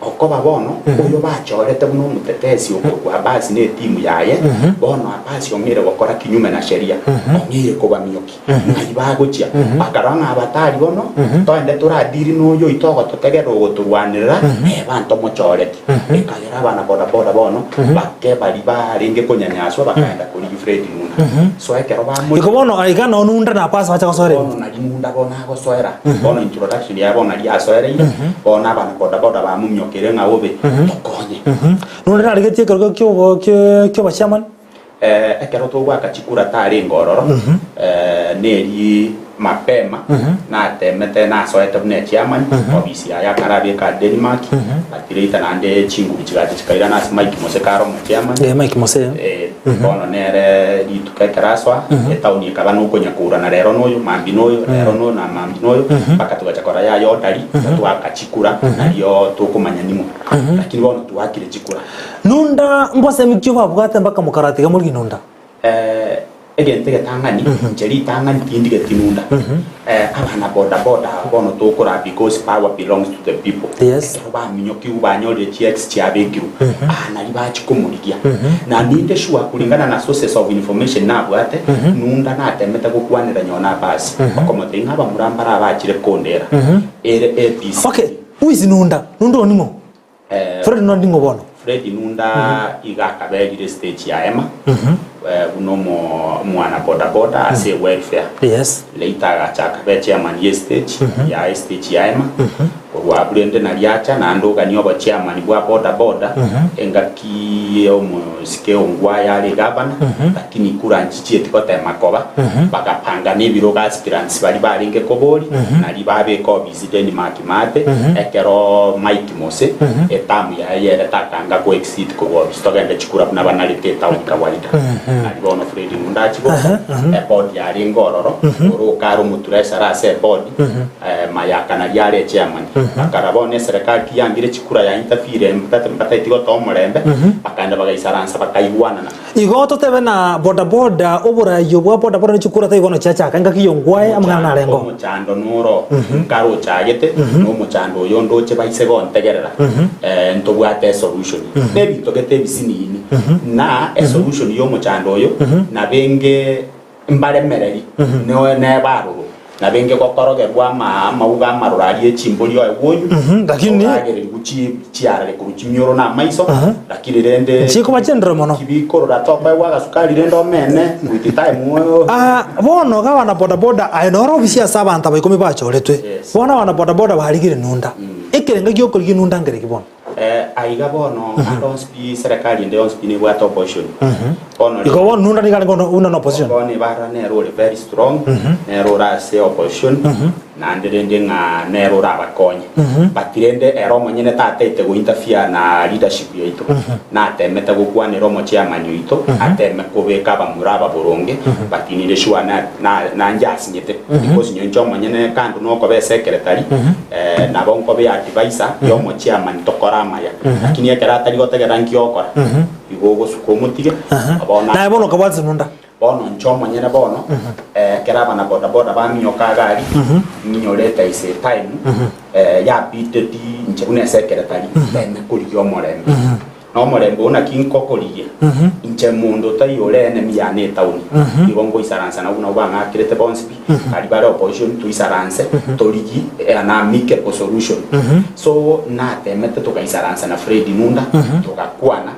Okoba bono oyo bachorete buna omotetesi okorokwa Abasi na etimu yaye, bono Abasi ong'eire gokora kinyume na sheria, ong'eire kobamiokia. Ng'ai bagochia? Bakarora ng'a abatari bono, toende toradiri noyo oito ogototegerera ogotorwanerera, neba ntomochoreti. Ekagera abana bodaboda bono bake baria barenge konyanyaswa bakaenda korigia Fred Nunda. So ekero bamorigia. Igo bono aiga noo Nunda nabo ase bacha gosoera ime. Bono nari Nunda bono agosoera, bono introduction yaye bono nari asoereire, bono abana bodaboda bamomiokeire ng'a obe, tokonye. Nunda narigetie ekerogo kiobochairman. Ekero togoaka chikura tarenge ororo, neri mapema natemete nasoete buna echairman, ofisi yaye akarabeka Denmark, but later naende chinguru chigacha chikairana ase Mike Mose kare omochairman. Eh, Mike Mose. Eh, bono nere rituko ekero asoa, etown ekaba nokonyakourana rero noyo, mambia noyo, rero noyo na mambia noyo, mpaka togacha korora yaya odari, twaka chikura, nario tokomanya ning'o. Lakini bono twaakire chikura. Nunda mbosemi ki obabwate mpaka mokaratiga morigie nunda? Egento egetang'ani, inche ritang'ani tindigeti nunda. Abana boda boda aba bono tokora because power belongs to the people. Yes. Ekero baminyokigwe banyorire chi X chiabekirwe, aa nari bachia komorigia. Na ninde sure kulingana na sources of information nabwate, nunda natemete gokwanera nyona Abasi, okomotebia ng'a abamura mbare abachire kondera ere ABC. Okay, who is nunda? Nunda oyo ning'o? Fred Nunda ning'o bono? Fred Nunda iga akaberire stage ya Emma buna omwana boda boda ase welfare. Yes. Later agacha akaba chairman ye stage ya estage ya Emma. Korwa abwo rende nario acha naende ogania obochairman bwa boda boda engaki omosike Ongwae are egavana lakini kura nchichieti gotema koba bagapangana ebirogo aspirants baria barenge koboria nario babeka obisi Denmark Maate, ekero Mike Mose etamu yaye yerete akanga go exceed korwa ofisi togende chikura buna banarete etown kawaida. Nari bono Fred Nunda achia gocha, eboard yarenge ororo, ore okare omotreasurer ase eboard, Mayaka nario are echairman. Bakara bono eserekari tiyangire chikura ya interfere mbataeti gotoa omorembe, bakaenda bagaisaransa bakaigwanana. Igo totebe na bodaboda oborayi bwa bodaboda ne chikura taibo bono chiachaka engaki y'ongwae amang'ana narenge oo. Omochando noro nkare ochagete, na omochando oyo ndoche baise gontegerera, ntobwate esolution. Nebinto gete ebisinini, na esolution y'omochando oyo nabenge mbaremereri, neba aroro. Nabenge gokorogerwa amauga amaroro aria e chimbori oye bwonyu, Lakini oragererigwe chiarare korwa chimioro na amaiso, lakini rende Chikoba chindoro mono. Chibikorora tokoegwa agasukari rende omene with time oyo. Ah, bono iga abana bodaboda aye noro ofisi ase abanto aba ikomi bachoretwe. Yes. Bono abana bodaboda barigire nunda. Ekerengo giokorigia nunda nkereki bono? Aiga bono ande onsi pi serikali ende yonsi pi nebwate opposition. Bono Igo bono Nunda nigo arenge buna na opposition. Bono ebarora nere ore very strong, nere ore ase opposition, naende rende ng'a nere orabakonye. But rende ere omonyene tataete go interfere na leadership yaito. Natemete gokwanera omochairman oito, ateme kobeka abamura aba boronge, but ninde sure na na nanche asinyete. Because inche omonyene kando nokoba esecretary, nabo nkobe advisor ya omochairman tokore amaya. Lakini ekero atari gotegerera nki ogokora, igo ogosuka omotige, bono Naye bono okabwatisa nunda. Bono inche omonyene bono, ekero abana bodaboda baminyoka iga aria, ng'inyorete ase etime, yabideti inche buna esecretary, nteme korigia omorembe. Na omorembe oo naki nkokorigia? Inche monto otaiyo ore enemy yane etaoni, igo ngoisaransa nabwo nabwo bang'akerete bonsi pi, baria bare opposition toisaranse, torigie an amicable solution. So natemete togaisaransa na Fred Nunda, togakwana,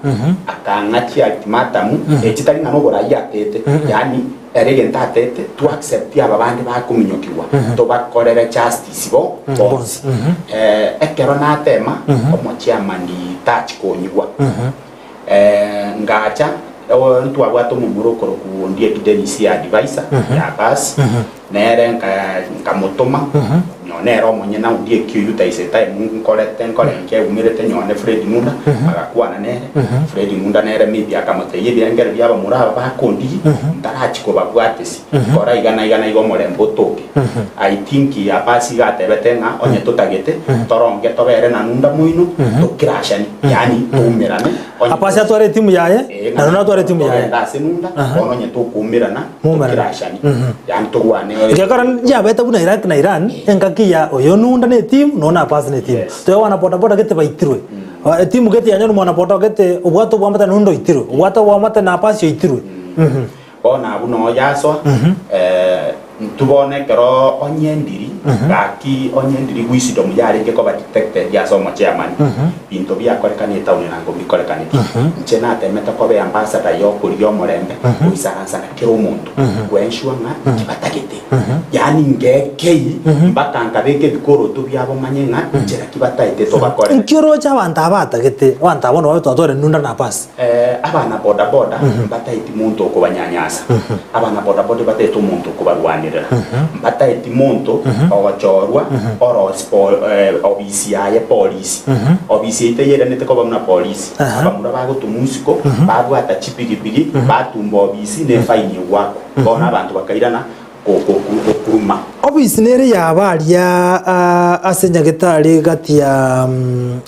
akang'a chiultimatum, echi tari ng'a noborai atete, yaani ere egento atete, to accept aba bande bakominyokigwa, tobakorere justice bo bonsi. Ekero natema, omochairman tachi konyigwa. Ngacha, ntwabwate omomura okorokwa Ondieki Dennis advisor ya bus, nere nkamotoma, nonye nere omonyene Ondieki oyio taise time nkorete nkorenkia eumerete nonye Fred Ng'unda, agakwana nere, Fred Ng'unda nere maybe akamotebia ebirengererio bia abamura aba bakondigia, ntarachia kobabwatisia, kora iga na iga na iga omorembe otoke. I think Abasi iga atebete ng'a onye totagete toronge tobere na Nunda moino tokirashani, yaani toumerane onye Abasi atware etimu yaye na Nunda atware etimu yaye. Togende ase Nunda bono onye tokoumerana Moumerane. tokirashani, yaani torwane. Ekiagera yabete buna Iraq na Iran engaki ya oyo Nunda ne etimu nonya na Abasi ne etimu. Toyao wana boda boda gete baitirwe. Etimu gete yanyora mwana boda gete obwate obwamate na Nunda oitirwe, obwate obwamate na Abasi oitirwe. Bono abwo noo yasoa, intwe bono ekero onye ndiri, gaki onye ndiri wisdom yarenge koba detected ase omochairman, binto biakorekana etown nango mbikorekaneti. Inche natemete koba eambassador ya okorigia omorembe, goisaransa na kera omonto, ko ensure ng'a inki batagete. Yaani ngekei mpaka nkabeka ebikoroto biabo manye ng'a inchera ki bataete tobakorere. Nki oroche abanto aba batagete, abanto aba bono babe twatware nunda na pasi? Abana bodaboda mbataeti monto okobanyanyasa, abana bodaboda bataete omonto okobarwanerera, mbataeti monto ogochorwa orosi obisi yaye polisi. Obisi eyio teiyeranete koba buna polisi, abamura bagotomwa isiko babwata chipigipigi batumba obisi ne efaini egwakwa. Bono abanto bakairana gokuruma. Obisi nere yaba aria ase nyagetari gati ya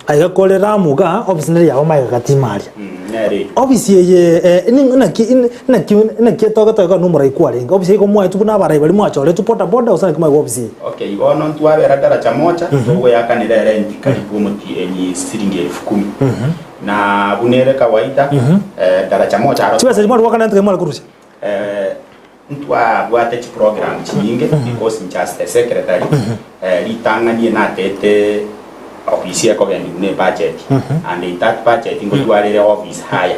aiga kore Ramu iga, obisi nere yaba magega gati ime aria. Obisi eye naki naki naki etogete iga nomorai kwarenge. Obisi eye igo mwaetwe buna abarai baria mwachoretwe boda boda gose naki mwaigwa obisi eye? Okay, bono ntwabera daraja moja, togoyakanera erenti karibu omotienyi siringi elfu kumi. Na buna ere kawaida, daraja moja aro. Chibesa echi mware goakana ntoke mware korusia? Ntwabwate chiprogram chinyinge because inche as the secretary ritang'ani natete ofisi ekogendigwa ne ebudget and in that budget ngotwara ere office hire.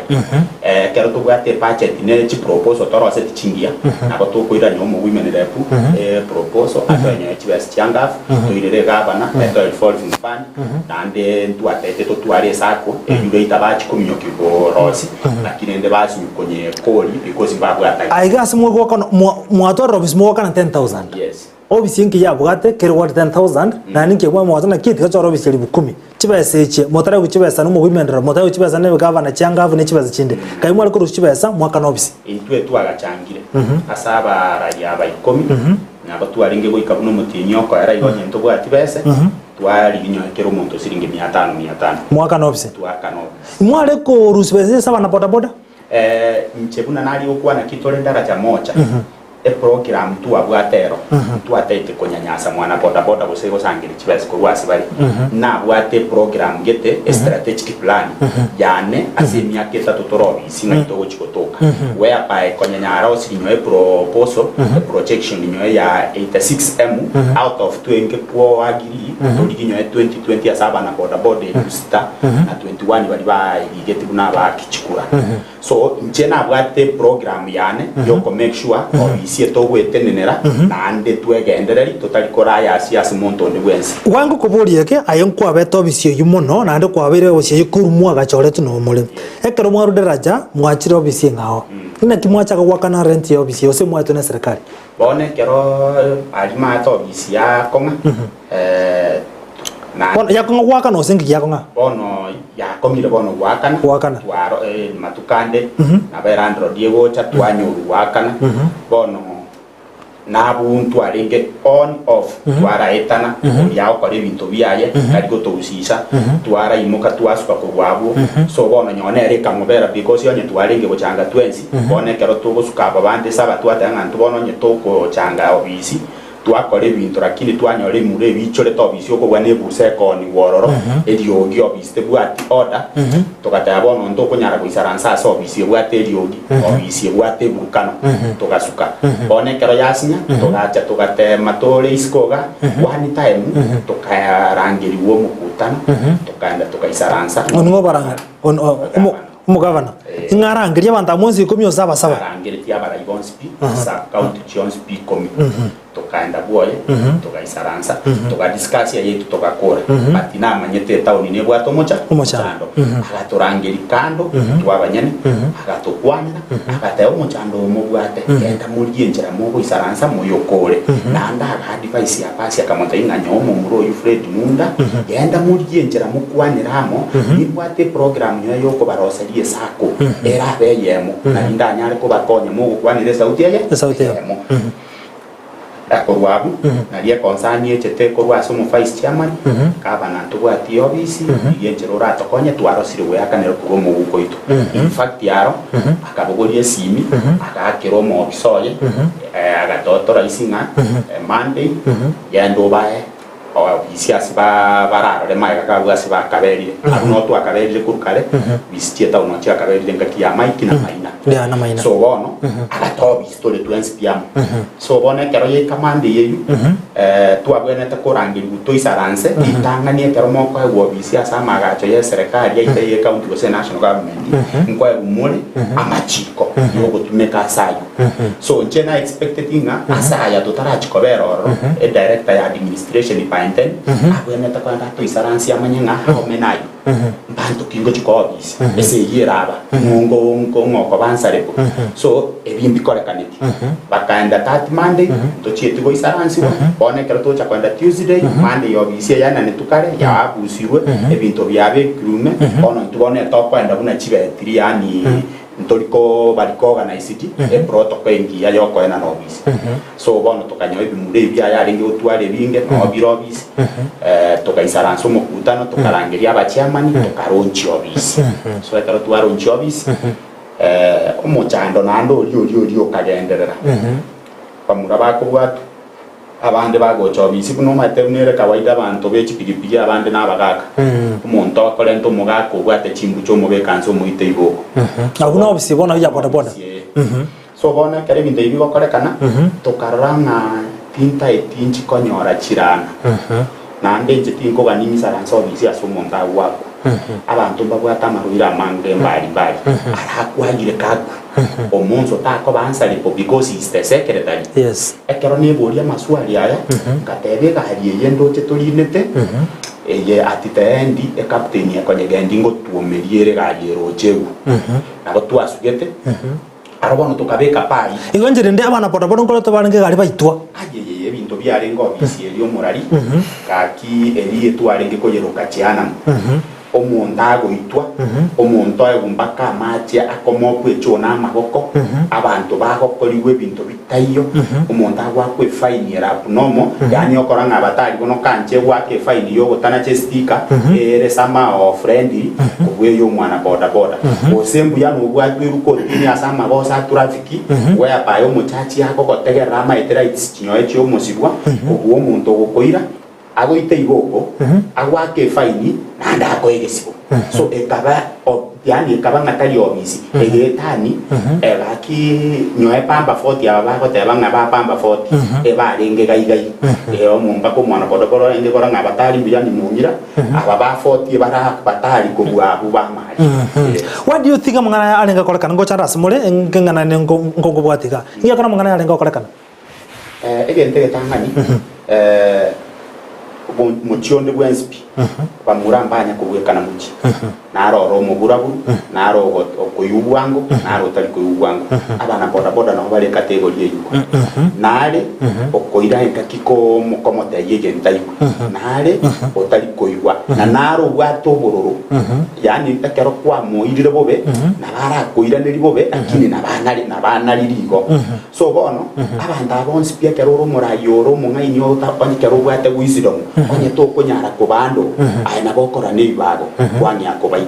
Ekero tobwate ebudget ne chiproposal toroseti chingiya nabo tokoirania omo women rep eproposal atoenyoe chibesa chia ngafu toirere egavana etoe revolving fund naende ntwatete totware esacco eywo later bachi kominyokia korosi lakini rende basinywa konyekori because mbabwate idea. Aiga ase mogokana mwatwarire ofisi mogokana 10000 Yes. Ofisi enki yabwate kere gwate 10000 naende inki ebwate mwateba naki tiga chore ofisi elifu kumi chibesa echi motare gochibesa na omogoimendera motare gochibesa na ebigavana chiangabu ne chibesa chinde kai mware korusia chibesa mwakana ofisi. Intwe twagachangire ase abarai aba ikomi, nabo twarenge goika buna omotienyi okoera igo onye ntobwati bese, twarigia nyoe kera omonto siringi mia tano mia tano. Mwakana ofisi. Twakana ofisi. Mware korusia besa ase abana bodaboda? Inche buna naria gokwana ki tore daraja moja, eprogram twabwate ero, ntwataete konyanyasa mwana bodaboda gose gosangereria chibesa korwa ase bare. Nabwate eprogram gete, estrategic plan yane ase emiaka etato tore obisi ng'ai togochi gotoka. Whereby konyanyara osiri nyoe eproposal, eprojection nyoe ya 86M out of twenge kwoagiri torigie nyoe 2020 ase abana bodaboda elfu sita na 21 baria baerigeti buna abaaki chikura. So inche nabwate eprogram yane yoko make sure obisi. Obisi etogwetenenera, naende twegendereri totari koraya ase ase monto onde bwensi. Gwango koboria eke, aye nkwabete obisi eyio mono, naende kwabeire obisi eyio korwa mwagachoretwe nomore. Ekero mwarure daraja, mwachire obisi eng'ao. Inaki mwachaka goakana rent ya obisi gose mwaetwe neserikari? Bono ekero aria maate obisi yakong'a, na. Bono yakong'a goakana gose nki giakong'a? Bono yakong'ire bono goakana, Goakana. twaro matuko ande, nabo elandlord egocha twanyorwa goakana, bono nabwo ntwarenge on off, twaraetana, oria agokora ebinto biaye, tari gotohusisha, twaraimoka twasuka korwa abwo, so bono nonye nere ekamobera because onye twarenge gochanga twensi, bono ekero togosuka aba bande saba twateba ng'a intwe bono onye togochanga obisi, Twakora ebinto lakini twanyora emura ebiichorete obisi okobua nebusa ekoonigwa ororo, eriogi obisi tebwati order, togateba bono ntokonyara goisaransa ase obisi ebwate eriogi, obisi ebwate eburukano, togasuka. Bono ekero yasinya, togacha togatema tore isiko iga, one time tokarangerigwa omokutano, tokaenda tokaisaransa. Onwe obarang'are, Omogavana, ing'a arangerie abanto amo onsi ikomi ose abasaba. Arangeretie abarai bonsi pi, sub-county chionsi pi ikomi. Tokaenda bwoye, togaisaransa, togadiscuss ayaito togakora. But namanyete etaoni nebwate omocha, omochando. Agatorangeria kando, intwe abanyene, agatokwanera, agateba omochando oyo mobwate, genda morigie enchera mogoisaransa moyokore. Naende aga advise Abasi akamotebia ng'a nyowe omomura oyio Fred Munda, genda morigie enchera mokwanere amo, nimbwate eprogram nyowe yokobaroseria esako erabe eyemo, nari ndanyare kobakonya mogokwanera esauti eye eyemo. Korwa abwo, nari econcern echete korwa ase omo vice chairman, gavana ntobwati eofisi, rigia enchera oratokonye twarosire goeakanera korwa omoguko oito. In fact aro, akabogoria esimi, agaakera omoofisa oye, Agatotora isi ng'a Monday genda obae obisi ase bararore magega kabwo ase bakaberire. Abwo noo twakaberire korwa kare, obisi chi'etown noo chiakaberire engaki ya Mike na Maina. Yeah, na Maina. So bono agatoa obisi tore twensi pi amo. So bono ekero yaika Monday eyio, twabwenerete korangerigwa toisaranse ritang'ani ekero mokoegwa obisi ase amagacho y'eserekari yaito eye y'ecounty gose national government, nkoegwa more amachiko yogotumeka ase ayio. So inche na expected ng'a ase aya totarachia kobera ororo, e director ya administration by then, abwenerete kogenda atoisaransie amanye ng'a how many are you? Mbanto ki ngochia koa ofisi, ase eyio eraba, ng'o ngo ngo ng'o okoba answerable. So ebi mbikorekaneti. Bakaenda that Monday, ntochieti goisaransiwa, bono ekero togocha koenda Tuesday, Monday ofisi eyaenanetwe kare, yaabusirwe, ebinto biabekirwe ime, bono intwe bono etokoenda buna chibetiri yaani Ntori kobarika organized eprotocol engiya yokoenana obisi. So bono tokanyoa ebimura ebi biaye arenge gotwara ebinge noo bire obisi. Togaisaransa omokutano tokarangeria abachairman tokaronchia obisi. So ekero twaronchia obisi omochando naende oria oria oria okagenderera. Bamura bakobwatwa. Abande bagocha obisi buna omanyete buna ere kawaida abanto be chipigipigi abande nabagaka. Omonto akorenta omogaka obwate chimbuche omobeka nse omoite iboko. Abwo nobisi bono ya boda boda. So bono ekero ebinto ebi bigokorekana tokarora ng'a tintaeti nchikonyora chirana. Naende inche tinkogania ing'isaranse obisi ase omonto agwakwa. Abanto mbabwate amarwaire amange mbari mbari arakwagire kakwe. Omonto takoba answerable because he is the secretary. Yes. Ekero neboria amaswali aya, ngateba egari eye ndoche torinete, eye at the end ecaptain ekonyegendi ngotuomeria ere egari eroche egwe. Nabo twasugete, aro bono tokabeka pai. Igo inche rende abana boda boda nkorete barenge egari baitwa. Ayeyeye ebinto biarenge obisi eria omorari, gaki eria etwarenge koyeroka Jehanamu. Omonto agoitwa, omonto aegwe mpaka amache akomokwa echoo na amaboko, abanto bagokorigwa ebinto bitaiyo, omonto agoakwa efaini ere abnormal, yaani okora ng'a abatari bono kanche goaka efaini yogotanacha espeaker, ere somehow friendly kobua eya omwana boda boda. Gose mbuya nobwatwe erukotini ase amagoso a traffic, whereby omochachi agogotegerera amaete rights chinyoe chia omosibwa, kobua omonto ogokoira. Agoite igo oko, agoake efaini, naende akoe egesibo. So ekaba o- yaani ekaba ng'a tari obisi, egetani egaki nyoe pamba foti aba bagoteba ng'a ba pamba foti, ebarenge gai gai. Eh, omo mpaka omwana bodaboda orenge kora ng'a abatari mbuya ni mong'ira, aba ba foti ebara batari kobua abwo b'amari. Yes. What do you think amang'ana aya arenge gokorekana ngochande ase more ng'ana nkongobwati iga? Inki ekero amang'ana aya arenge gokorekana? Egento egetang'ani, mochie onde bwensi pi, bamura mbanya kobwekana mochie. Naro ore omoburaburu, naro okoigwa bwango, naro otari koigwa bwango. Abana bodaboda nabo bare ekategori eyio. Nare okoira engaki komotebia egento aigwe, nare otari koigwa, na naro obwate obororo, yaani ekero kwamoirire bobe, nabo arakoiranerie bobe, lakini nabo anarire igo. So bono, abanto aba bonsi pi ekero ore omoraia ore omong'aini ota onye ekero obwate wisdom, onye tokonyara kobandwa, aye nabo okora nebibago, kwang'ea kobaita.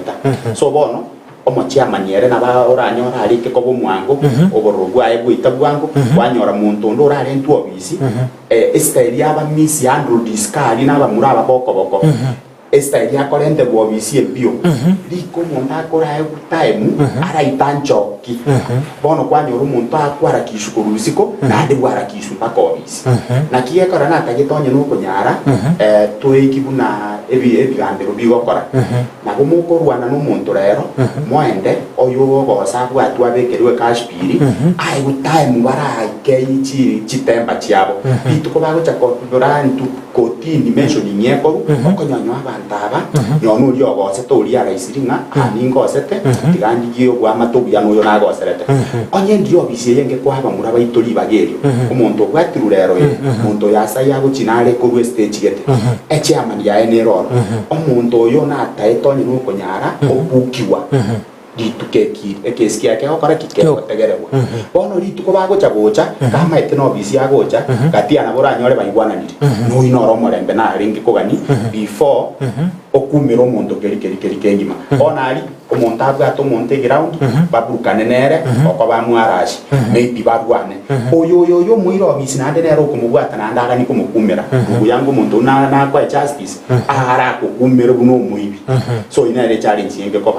So bono, omochiamani ere nabo oranyore arike koba omwango, obororo bwaye bwaita bwango, kwanyora monto onde orarentwe obisi, estyle ya abamisi Andrew Iskari na abamura aba bokoboko, Estyle akorente bwobisi embio, rika omonto akorae time araita nchoki. Bono kwanyora omonto akwarakishwa korwa isiko naende bwarakishwa mpaka obisi. Naki gekora natagete onye nokonyara toiki buna ebigambero bigokora. Nabo mokorwana nomonto rero moende oyo ogosa abwatwe abekerwe ekashpiri aegwe time baraike chitemba chiabo. Rituko bagocha kobora intwe Kotini mentioning ekoru okonyonywa abanto aba nonye oria ogosete oria araisiri ng'a aa ningosete tiga ndigie obwamate obuya noyo nagoserete. Onye ndiyo obisi eye ngekoa abamura baito ribaga erio omonto obwatirwe rero eye monto oyo ase agochina are korwa estage gete echairman yaye nere oro omonto oyo nataete onye nokonyara obukigwa. Rituko eki ekesi kiaye kegokora ki? Kegotegererwa. Bono rituko bagocha gocha, kamaete nobisi agocha, gati aa nabo oranyore baigwananire. Noyio noro omorembe narenge kogani before okumera omonto keri keri keri kengima. Bono aria omonto abwate omonto eground, baburukane nere, oko bamwarache, maybe barwane. Oyo oyo oyo omoire obisi naende nere okomobwata naende aganie komokumera. Ndugu yangu omonto oyio na nakoe justice, arakokumere buna omoibi. So oyio nere echallenge enge koba.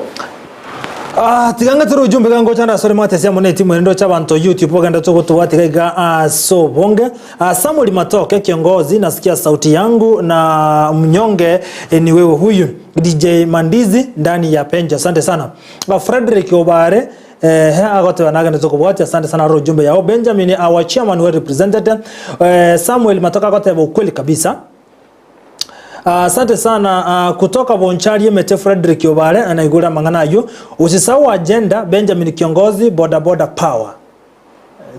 Ah, tiga ng'etere ujumbe iga ngocha ndasore mwatesi amo ne etimu ere ndoche abanto YouTube bagenderete gotobua tiga iga ase obonge. Ah, Samuel Matoke kiongozi nasikia sauti yangu na mnyonge eh, ni wewe huyu DJ Mandizi ndani ya Penjo asante sana. Ah, Frederick Obare Ehe, agoteba nagenderete kobwatia asante sana aro ujumbe yao Benjamin our chairman well represented. Eh, Samuel Matoke agoteba ukweli kabisa. Asante sana kutoka Bonchari Emete Fredrick Obare anaigure amang'ana ayio. Usisahau agenda Benjamin Kiongozi boda boda power.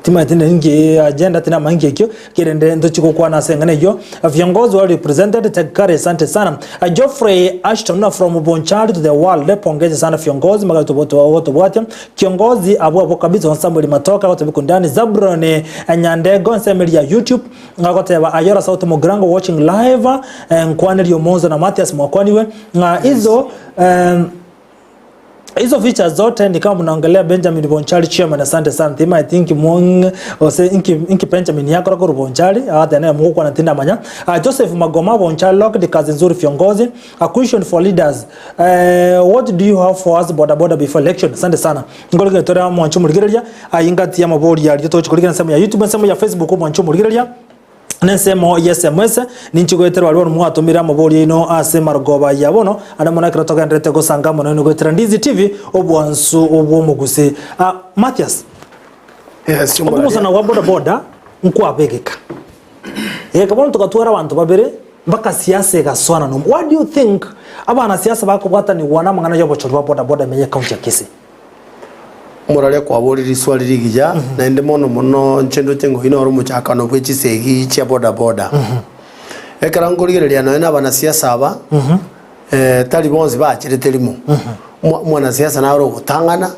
Timanyeti ninki agenda tinamanya inki ekio kerende ntochi gokwana ase eng'ana eyio. Viongozi well represented take care asante sana. Geoffrey Ashton from Bonchari to the world pongezi sana viongozi magari tobwatia. Kiongozi abwo abwo kabisa Samuel Matoka gotebi kundani Zabron Nyandego ensemo ya YouTube. Agoteba, Ayora Sauti Mugirango watching live, eh, nkwanerie Omonzo na Mathias mwakwaniwe ng'a hizo eh, hizo features zote ni kama mnaongelea Benjamin Bonchari chairman. Asante sana Thima, I think mwong ose inki inki Benjamin yakora koru Bonchari atene mugukwana tindamanya. Uh, Joseph Magoma Bonchari locked kazi nzuri viongozi. A question for leaders. Uh, what do you have for us boda boda before election? Asante sana. Ngorigere tore mwancho murigereria Aye ingati y'amabori aria togochia korigia ensemo ya YouTube, ensemo ya Facebook omwanche omorigereria, na ensemo ya SMS, ninchi goetera baria bono mwatomire amabori aino ase marogoba ya bono, ande mono ekero togendererete gosanga amo nainwe goetera Ndizi TV, obwansu bw'omogusii. Ah, Mathias, Yes, okomosana gwa boda boda nkwabegeka. Egeka bono togatwara abanto babere mpaka siasa egasoana nomo. What do you think abanasiasa bakobwatanigwa namang'ana y'obochori bwa boda boda ime y'ecounty ya Kisii? Omorwari kwaboria riswali rigiya, naende mono mono inche ndoche ng'a oyio noro omochakano bwe chisegi chia boda boda. Ekero nkorigereria nonya na abanasiasa aba, tari bonsi bacherete rimo. Omwa- Omwanasiasa naro ogotang'ana,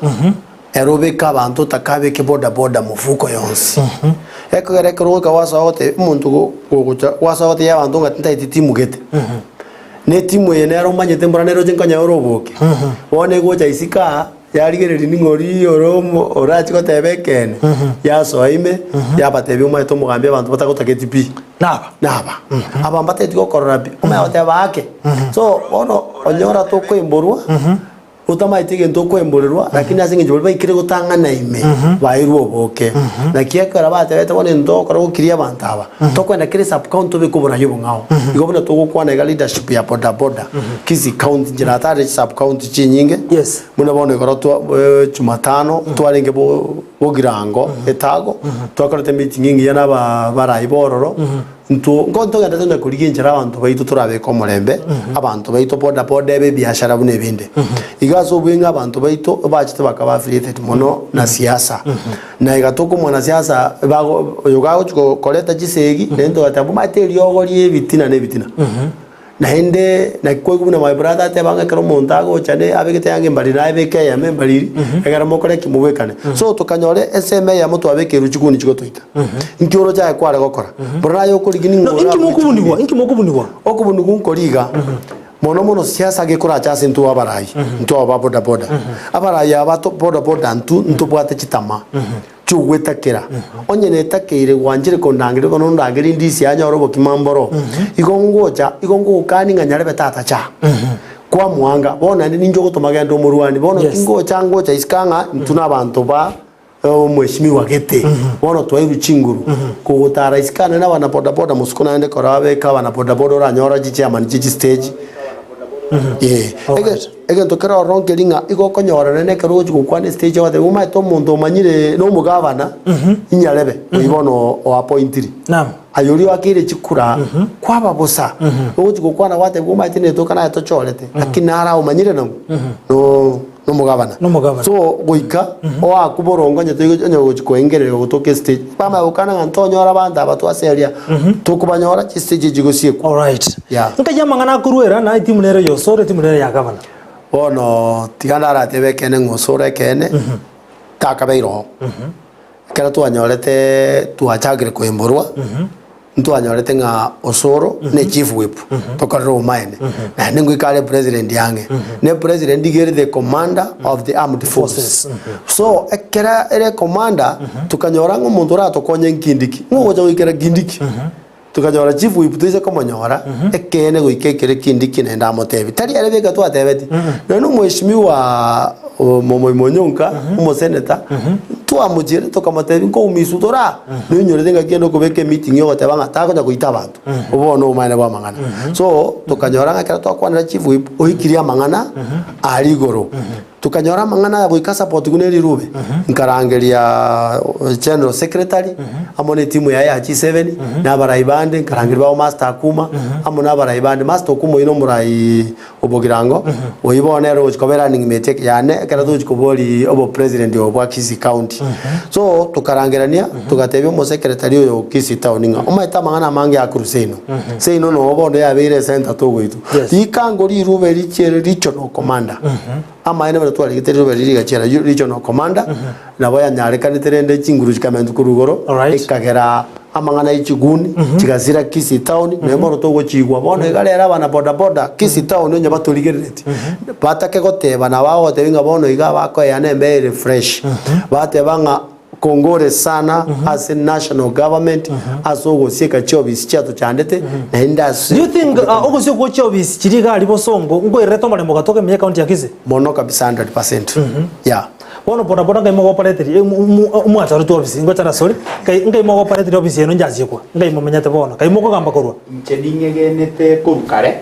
ere obeke abanto otakabeke boda boda mofuko yonsi. Ekogera ekero ogoika gwasoa gotebia omonto go- gogocha gwasoa gotebia abanto ng'a tintageti timu gete. Na etimu eye nere omanyete mbora nere oche nkonye ore oboke. Bono egocha isiko aa, yarigereria ning'o oria ore omo orache goteba ekeene, yasoa ime, yabatebia omanyete omogambi abanto batagotageti pi. Naba. Naba. Aba mbateti gokorora pi, omanye goteba ake. So bono onyora tokoimborwa, otamaeti egento okoimborerwa, lakini ase eng'encho baria baikire gotang'ana ime, bairwe oboke. Naki ekero batebete bono intwe togokora gokiria abanto aba, tokoenda kera esub county tobeke oboraia obong'ao. Igo buna togokwana iga leadership ya bodaboda, Kisii county, inche natare chisub county chinyinge, buna bono igoro twa jumatano, twarenge bo bogirango etago, twakorete meeting engiya na aba abarai ba ororo, intwo nko ntogende togende korigia enchera abanto baito torabeke omorembe, abanto baito boda boda ebe ebiashara buna ebinde. Iga ase obweng'e abanto baito bachete bakaba affiliated mono na siasa. Na iga tokomwana siasa bago oyo gagochi ko koreta chisegi, naende togateba omanyete eriogo ria ebitina na ebitina. Naende naki kwaigwa buna my brother ateba ng'a ekero omonto agocha ne abegete yanga embariri naye beka eyemo embariri, ekero mokore ki? Mobwekane. So tokanyora ensemo eyemo twabekerwe chikuni chigotoita. Nki oroche aye kware gokora? Buna naye okorigia ning'o No, inki orabe mokobunigwa? Inki mokobunigwa? Okobunigwa nkori iga, mono mono siasa gekoracha ase intwe abarai, intwe aba ba bodaboda. Abarai aba to bodaboda intwe ntobwate chitama. chi'ogwetakera, onye netakeire gwanchire kondangeria bono ondangerie ndisia anyore obokima mboro, igo ngocha, igo ngogokania ng'a nyarebe tata cha. Kwamoanga, bono naende ninche ogotoma genda omorwani, bono Yes. tingocha ngocha isiko ang'a intwe na abanto ba omweshimiwa gete, bono twairwe chinguru, kogotara isiko ane na abana bodaboda mosiko naende kora abeke abana bodaboda oranyore chichairman chie chistage, eh, ege. Egento kere ororo nkeri ng'a igo okonyorana nekero ogochia gokwana estage ogoteba omanyete omonto omanyire na omogavana inyarebe oyio bono o appointiri. Naam. Aye oria oakeire chikura kwaba bosa ogochia gokwana gwateba omanyete netoka naye tochorete lakini naro omanyire nang'o no nomogavana. Nomogavana. So goika oakwe boronge onye toigo onye ogochia koengereria gotoka estage bamanya gokana ng'a ntonyore abanto aba twaseria tokobanyora chistage echi gosiekwa. Alright. Yeah. Nkai amang'ana akorwera na etimu nere ya Osoro, etimu nere ya gavana. Bono tiga ndaratebe ekeene ng'a Osoro ekeene takabeire oo. Ekero twanyorete twachakire koimborwa, ntwanyorete ng'a Osoro ne chief whip tokorere obomaene. Naende ngoika are president ang'e. Ne president iga ere the commander of the armed forces. So ekero ere commander, tokanyora ng'a omonto oratokonye nkindiki, ng'o ogocha goikera kindiki. Tokanyora chief whip toise komonyora, ekeene goika ekero ekindi ki naende amotebi. Tari ere beka twatebeti, nonya na omweshimiwa Monyonka, omoseneta, twamochiire tokamotebi nkoumiswa tore aa, noinyorete ngaki ende okobeka emeeting ogoteba ng'a takonya goita abanto. Obo bono obomaene bwa amang'ana. So, tokanyora ng'a ekero twakwanera chief whip, oikirie amang'ana aria igoro. Tokanyora amang'ana aya goika support buna erirube, nkarangeria general secretary amo ne etimu yaye ya G7 na abarai bande, nkarangeria bao Master Akuma amo na abarai bande. Master Akuma oyio na omorai o Bogirango, oyio bono nere ogochia koba erunning mate yane ekero togochia koboria obopresident obo bwa Kisii County. So tokarangerania togatebia omosecretary oyo o Kisii Town ng'a omanyete amang'ana amange akorwa seino, seino noo bono yabeire ecenter togoitwa. Rikango rirube richiere regional commander. Amaene buna twarigete rirube riria rigachiera regional commander, nabo yanyarekanete rende chinguru chikamentwa korwa igoro, ekagera amang'ana ye chiguni chigasira Kisii town, naye bono togochigwa. Bono iga rero abana boda boda Kisii town onye batorigerereti, batake goteba nabo bagotebia ng'a bono iga bakoeana embere ere fresh. Bateba ng'a Kongore sana ase national government ase ogosieka chiofisi chiatochandete naende ase Do you think ogosiekwa gwe chiofisi chiria iga aria bosongo nkoirerete omorembe ogatoka ime ye county ya Kisii? Mono kabisa 100% yeah. Bono boda boda nkai mogoparetiri mwachoretwe ofisi ngochara sorry nkai nkai mogoparetiri ofisi eno nchasiekwa nkai momenyete bono kai mokogamba korwa. Inche ning'egenete korwa kare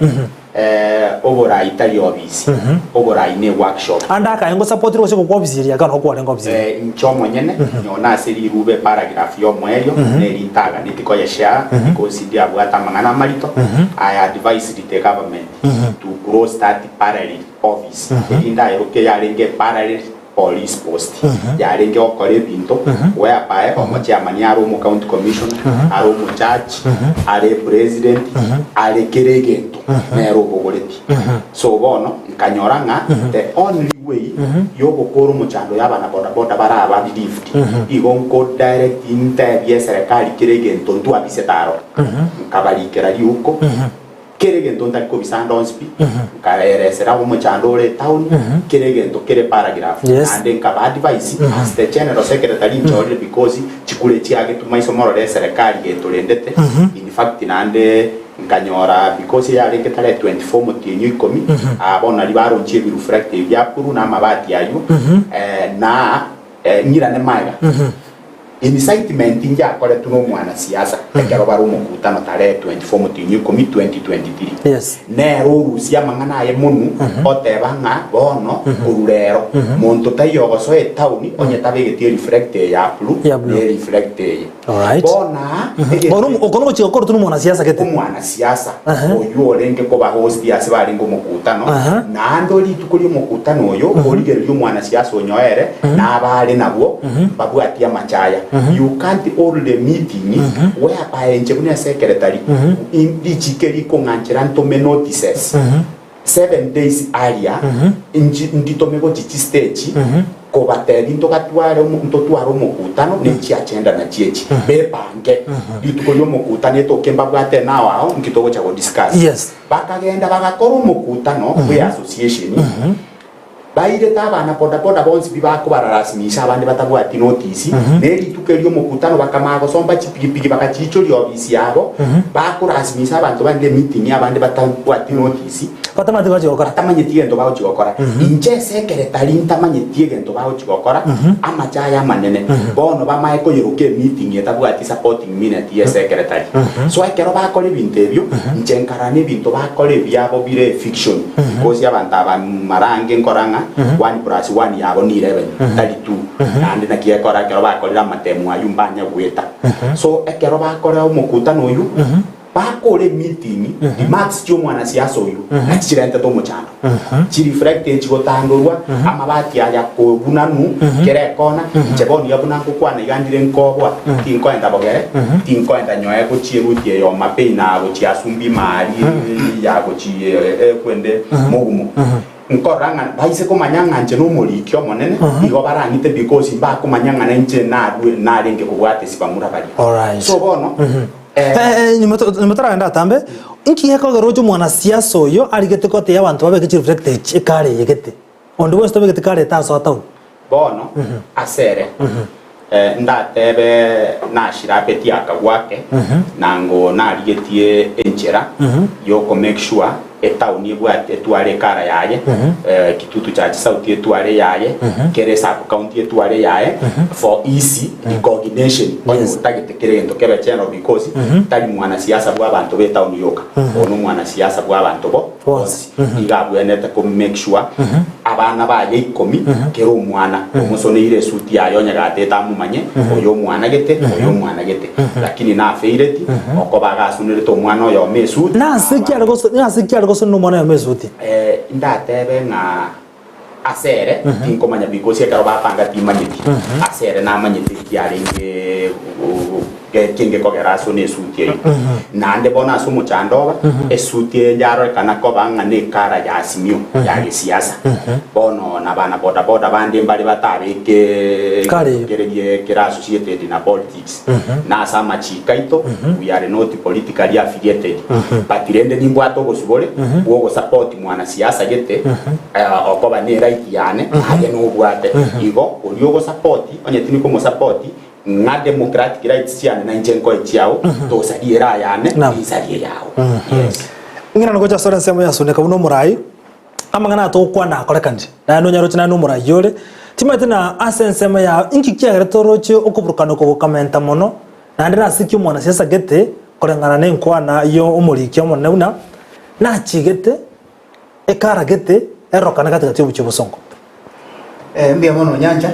Oborai tari obisi, oborai ne workshop. Ande akaye ngosapotire gose gokwa obisi eria ekero okwarenge obisi eria. Inche omonyene nyona ase rirube paragraph y'omoerio neri ntaganeti koyeshare because ndiabwate amang'ana amarito, I advised the government to close that parallel office erinde aeroke yarenge parallel police post yarenge gokora ebinto whereby omochairman are omo county commissioner, are omo judge, are president, are kera egento nere obogoreti. So bono nkanyora ng'a the only way yogokora omochando ya abana boda boda baraba relieved igo nko direct ntebie eserekari kera egento ntwabisete aro. Nkabarikera riuko. Kera egento ntari kobisa ande onsi pi, nkaeresera omochando ore etown, kera egento kere paragraph, Yes. naende nkaba advise as the general secretary nchorire because chikura. Chikura echiagetwe maiso morore eserekari getorendete, in fact naende nkanyora because eyarenge tarehe 24 omotienyi o ikomi, aa bono naria baronchia ebireflector ebi bia blue na amabati aywo, na ng'irane magega. Incitement njakoretwe na omwanasiasa ekero bare omokutano tarehe 24 omotienyi o ikomi 2023. Yes. Nere orusia amang'ana aye monwe oteba ng'a bono korwa rero monto taiyo ogosoa etaoni onye tabegeti ereflector eye ya blue Ya blue. na ereflector eye. Alright. Bono aa egento Bono oko nogochika korotwe nomwanasiasa gete. omwanasiasa Aha. oywo orenge koba host ase barenge omokutano Aha. naende rituko ri'omokutano oyo origereria omwanasiasa onyoere na abare nabwo mbabwatie amachaya. You can't hold a meeting whereby inche buna esecretary richiiko eri rikong'anchera ntome notices 7 days earlier nchi nditome gochia chistage kobatebia ntogatware omo ntotware omokutano ne chiagenda nachio echi bepange rituko ri'omokutano etoke mbabwate nao ao nki togocha go discuss. Yes. Bakagenda bagakora omokutano bwe association Bairete abana bodaboda bonsi pi bakobararasimisha abande batabwati notisi, ne rituko erio omokutano bakamanya gosomba chipigipigi bakachiichoria obisi yabo, bakorasimisha abanto bande emeeting abande batabwati notisi, Batamanyeti bagochi gokora. batamanyeti egento bagochi gokora. Inche esekeretari ntamanyeti egento bagochi gokora, amache aya amanene. Bono bamae koyeroka emeeting etabwati supporting minute ye secretary. So ekero bakora ebinto ebio, inche nkarora nebinto bakora ebiabo bire fiction. Because abanto aba mara ange nkora ng'a one plus one yabo ni 11 tari two. Naende naki ekora ekero bakorire amatemu aywo mbanya goeta. So ekero bakora omokutano oywo, bakore emeeting, remarks chia omwanasiasa oywo nachi chirentete omochando. Chireflect chigotandorwa, amabati aya kobunanu kera ekona, inche bono iga buna ngokwana iga ndire nkoboa, tinkoenda bogere, tinkoenda nyoe gochia eruti eye Homa Bay na gochia Asumbi Maari ya gochia ekwende mogumo. Nkorora ng'a baise komanya ng'a inche nomoriki omonene, igo barang'ite because mbakomanya ng'a nainche narue narenge kobwata esibamura baria. Alright. So bono, Nyuma nyuma toragende atambe, inki gekogera oche omwanasiasa oyo arigete gotebia abanto babeke chireflector echi ekare eye gete? Onde bwensi tobegete kare etasoa town. Bono ase ere ndatebe nashirabetie akagwa ake, na ngo narigetie enchera y'oko make sure etown ebwate etware ekara yaye, Kitutu Church South etware eyaye, kera esub county etware eyaye for easy recognition onye otagete kera egento kebe general because tari mwanasiasa bwa abanto be etown yoka, oyo nomwanasiasa bwa abanto bo bonsi. Iga abwenerete ko make sure abana baye ikomi kera omwana omosoneire esuti yaye onye gatete amomanye oyo omwana gete oyo omwana gete lakini nafeireti okoba agasunerete omwana oyomo esuti Nase ki are goso nase ki are gosonera omwana oyomo esuti? Eh, ndatebe ng'a ase ere tinkomanya because ekero bapanga timanyeti ase ere namanyete eki arenge kenge kogera asone esuti eyio naende bono ase omochando oba esuti eye yarorekana koba ng'a ne ekara ya Azimio ya gesiasa bono na bana boda boda bande mbare batabeke Kare eyo. kere kere associated na politics na ase amachiko aito we are not politically affiliated but rende nimbwate obosibore bwa ogosupport mwanasiasa gete okoba ne right yane aye nobwate igo oria ogosupport onye tindi komosupport ng'a democratic rights chiane nainche nkoe chiao tosarie era yane ninsarie eyao yes. Ng'ina nogocha asore ensemo ya Suneka buna omorai, amang'ana aya togokwana akorekanire, naye nonyaroche naye nomorai ore, timanyeti na ase ensemo yao inki kiagerete oroche okoburukana oko gokamenta mono, naende nase ki omwanasiasa gete koreng'ana nenkwana yo omoriki omonene buna nachigete ekara gete erorokane gati gati y'obochie obosongo. Eh, mbuya mono Onyancha.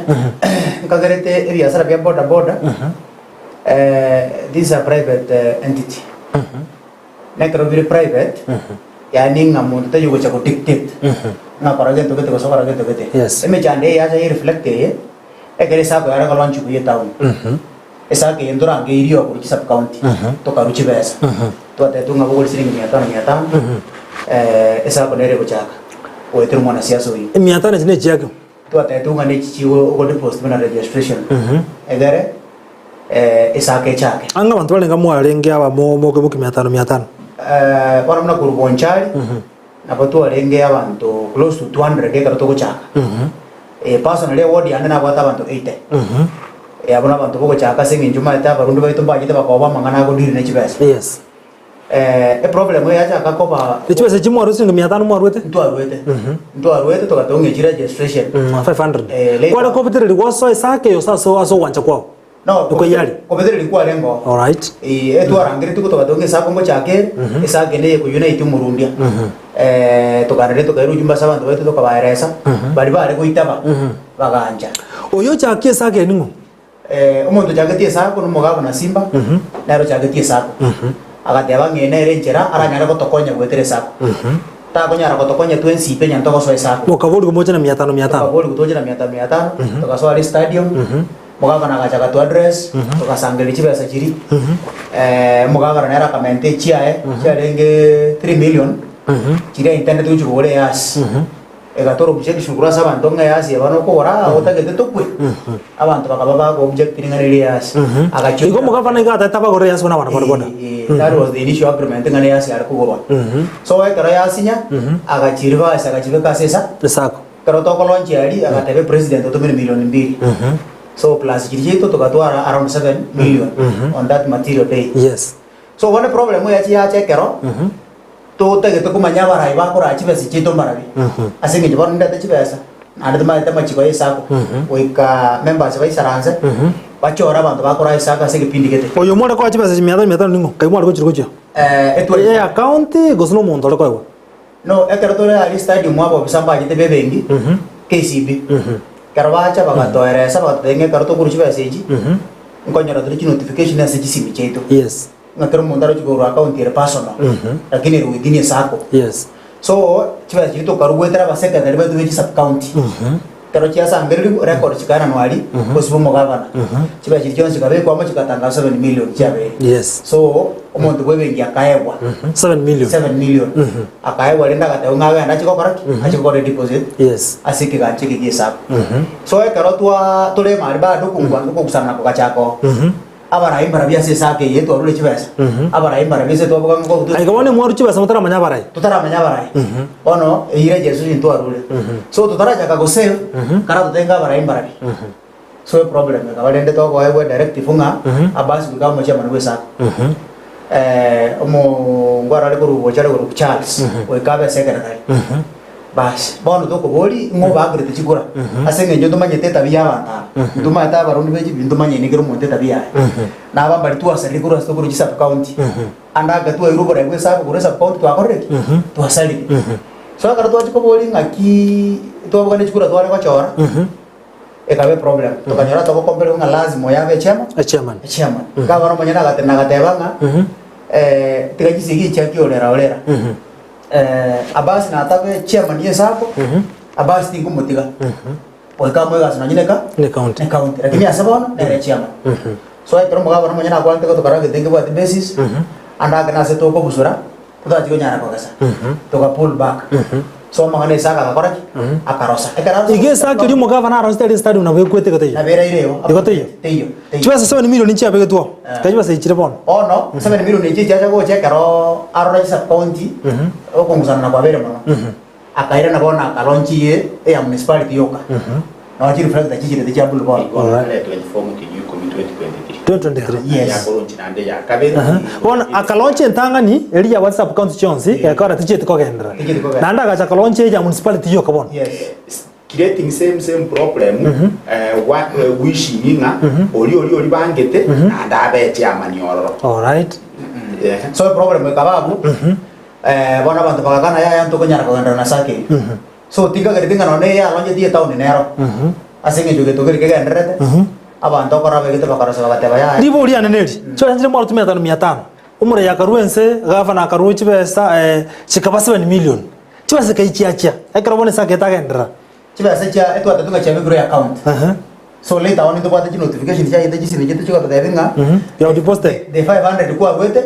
Nkagerete ebiasara bia boda boda. Eh, this is a private eh, entity. Nekero bire private, yaani ng'a monto taiyo gocha go dictate ng'a kora gento gete gose kora gento gete. Yes. Emechando eye yacha ye reflect eye, ekero esacco yare kolaunch buya etown. Esacco eye ntorangeirie korwa chisub county, tokarwa chibesa. Twatebiwa ng'a bogori siringi mia tano mia tano, esacco nere egochaka goetera omwanasiasa oyio. Emia tano echi nechiake? Twatebiwa ng'a nechi chigo ogodeposit buna registration, egere esacco echake. Ang'e abanto barenge mwarenge aba mokoimokia mia tano mia tano? Bono buna korwa Bonchari, nabo twarenge abanto close to 200 ekero togochaka. Personally eward yane nabwate abanto 80. Abwo nabanto bogochaka ase eng'encho omanyete abarundi baito mbachete bakoba amang'ana agodiri ne chibesa. Yes. Eproblem eye yachaka koba. Chibesa echi mwarure siringi mia tano mwaruete? Ntwaruete. Ntwaruete togateba ng'a echi registration. 500. Kware kobetereri gwasoa esake yose ase ase ogwancha kwao? No, Ekoyari? kobetereri kwarenge oo. Alright. Etwarangeretie togateba ng'a esake ngochaka ere, esake neye ekounite omorundia. Tokareria tokaira ujumbe ase abanto baito tokabaeresa, baria bare goitaba, bagancha. Oyo ochakia esake eye ning'o? Omonto ochagetie esako nomogabana Simba, nere ochagetie esako. Agateba ng'a eye nere enchera aranyare gotokonya goetera esako. Takonyara gotokonya twensi pi onye ntogosoa esako. Mokaborigwa moche na mia tano mia tano. Tokaborigwa toche na mia tano mia tano, togasoa aria stadium, omogabana agacha agato address, togasangereria chibesa chiria, omogabana nere akamenta echiaye, chiarenge 3 million, chiria intended gochia kogora easi. Egatora objection korwa ase abanto ng'a easi eye bono okogora aa otagete tokwe. Abanto bakaba bago object ring'ana riria easi. Agachia Igo omogavana iga atagete abagorere easi buna abana bodaboda. That was the initial agreement ng'a easi yare kogorwa. So ekero yasinya, agachi reverse agachibeka ase esa. Esako. Ekero tokolaunch aria, agateba epresident otomire milioni mbili. So plus chiria chiaito togatwara around 7 million on that material day. Yes. So bono eproblem yachi yacha ekero. Totagete komanya abarai bakoraa chibesa chiaito mbarabwo, ase engencho bono nindete chibesa, naende tomaete amachiko y'esako, goika members baisaranse, bachore abanto bakoraa esako ase egepindi gete. Oyo mware koa chibesa chi mia tano mia tano ning'o? Kai mware gochira gochia? Etwari- Eye account gose na omonto ore koegwa? No, ekero tore aria stadium abobisa mbachete ba ebenki, KCB, ekero bacha bagatoeresa bagatotebia ng'a ekero tokorwa chibesa echi, nkonyora tore chinotification ase chisimi chiaito. Yes. Ng'a kera omonto aroche korwa account ere personal, lakini ere within a circle. Yes. So, chibesa chiria tokarwa goetera abasecretary baito be chisub county. Ekero chiasangererigwe, record chikaenanwa aria, gose bwa omogavana. Chibesa chiria chionsi chikabekwa amo chigatanga 7 million chiabeire. Yes. So, omonto bwa ebenki akaegwa 7 million. 7 million. Akaegwa rende agatebwa ng'a agende achie gokora ki? Achie gokora edeposit Yes. ase ekegancha eke gia esacco. So ekero twa tore emari bado okongwa okogusana kogachaka oo. Abarai mbarabwo ase esaka eye twarure chibesa, abarai mbarabwo ase twaboka ng'a kobu Aiga bono mwarure chibesa motaramanya abarai. Totaramanya abarai. Bono eira Jesu intwarure. So totarachaka go save, karatotenge abarai mbarabwo. So eproblem ekaba rende tokoegwa edirective ng'a Abbas goika abe omochairman bwe esako. Omongwana are korwa gocha are korokwa Charles, goika abe secretary. Baas, bono tokoboria ng'a obakerete chikura, ase eng'encho ntomanyete etabia y'abanto aba, ntomanyete abarundi be chibibi, ntomanyaine kera omonto etabia yaye. Na aba mbaria twasarire korwa ase tokorwa chisub county, ande ake twairwe oborai bwa esabu korwa esub county twakorire ki? Twasarire. So ekero twachia koboria ng'akiiii twabokana chikura tware gochora, ekaba eproblem. Tokanyora togokomperigwa ng'a lazima oyo abe echairman, Echairman. echairman. Gavana omonyene agatenena agateba ng'a tiga chisegi echi chiakiorera orera. Abasi natabe chairman ye sacco, Abasi tinkomotiga. Goika amoe egasi nonye neka Ne county. ne county. Lakini ase bono nere chairman. So ekero omogabana omonyene akwanete gotokora egento nkebwati basis, ande ake nase tokobusura, totachi konyara kogesa. Toka pull back. So amang'ana ase aka agakora ki? Akarosa. Ekero arosa Iga esake eria omogavana arosete aria estadium nabo ekwete igo teiyo. Nabo eraire igo. Igo teiyo. Teiyo. Teiyo. Chibesa 7 million nchiabegetwe oo. Tiga chibesa echi chire bono. Bono, 7 million echi echiacha gocha ekero arora chisub county, okong'usanana kwabeire mono. Akairana bono akalaunch eye eya municipality yoka. Noo chireflector chichirete chia blue bono. Alright. 24 motienyi ikomi 2023. 2023. Yes. Yakolaunch naende ya kabere. Aha. Bono akalaunch entang'ani eria yabwate sub county chionsi, ekora tichieti kogenderera. Tichieti kogenderera. Naende agacha akalaunch eya municipality yoka bono. Yes. Creating same same problem wa wishing ng'a oria oria oria bangete naende abe chairman ororo. Alright. So eproblem ekaba abwo, bono abanto bagakana yaya ntokonyara kogenderera na sacco eyio. So tinkagereti ng'a nonye eye alongetie etown nero, ase eng'encho gento keria kegendererete, abanto okora abegete bakarosa bagateba yaya. Riborio riane neri, chibesa nchire mwarwa mia tano mia tano, omorei akarwa ense, gavana akarwa chibesa chikaba 7 million. Chibesa chikaichiachia, ekero bono esaka etagenderera. Chibesa chia etwatete ng'a chiabekirwe account. Aha. So later on ntobwate chinotification chiaete chisimi chiaito chigototebia ng'a You have deposited. the 500 kwarwete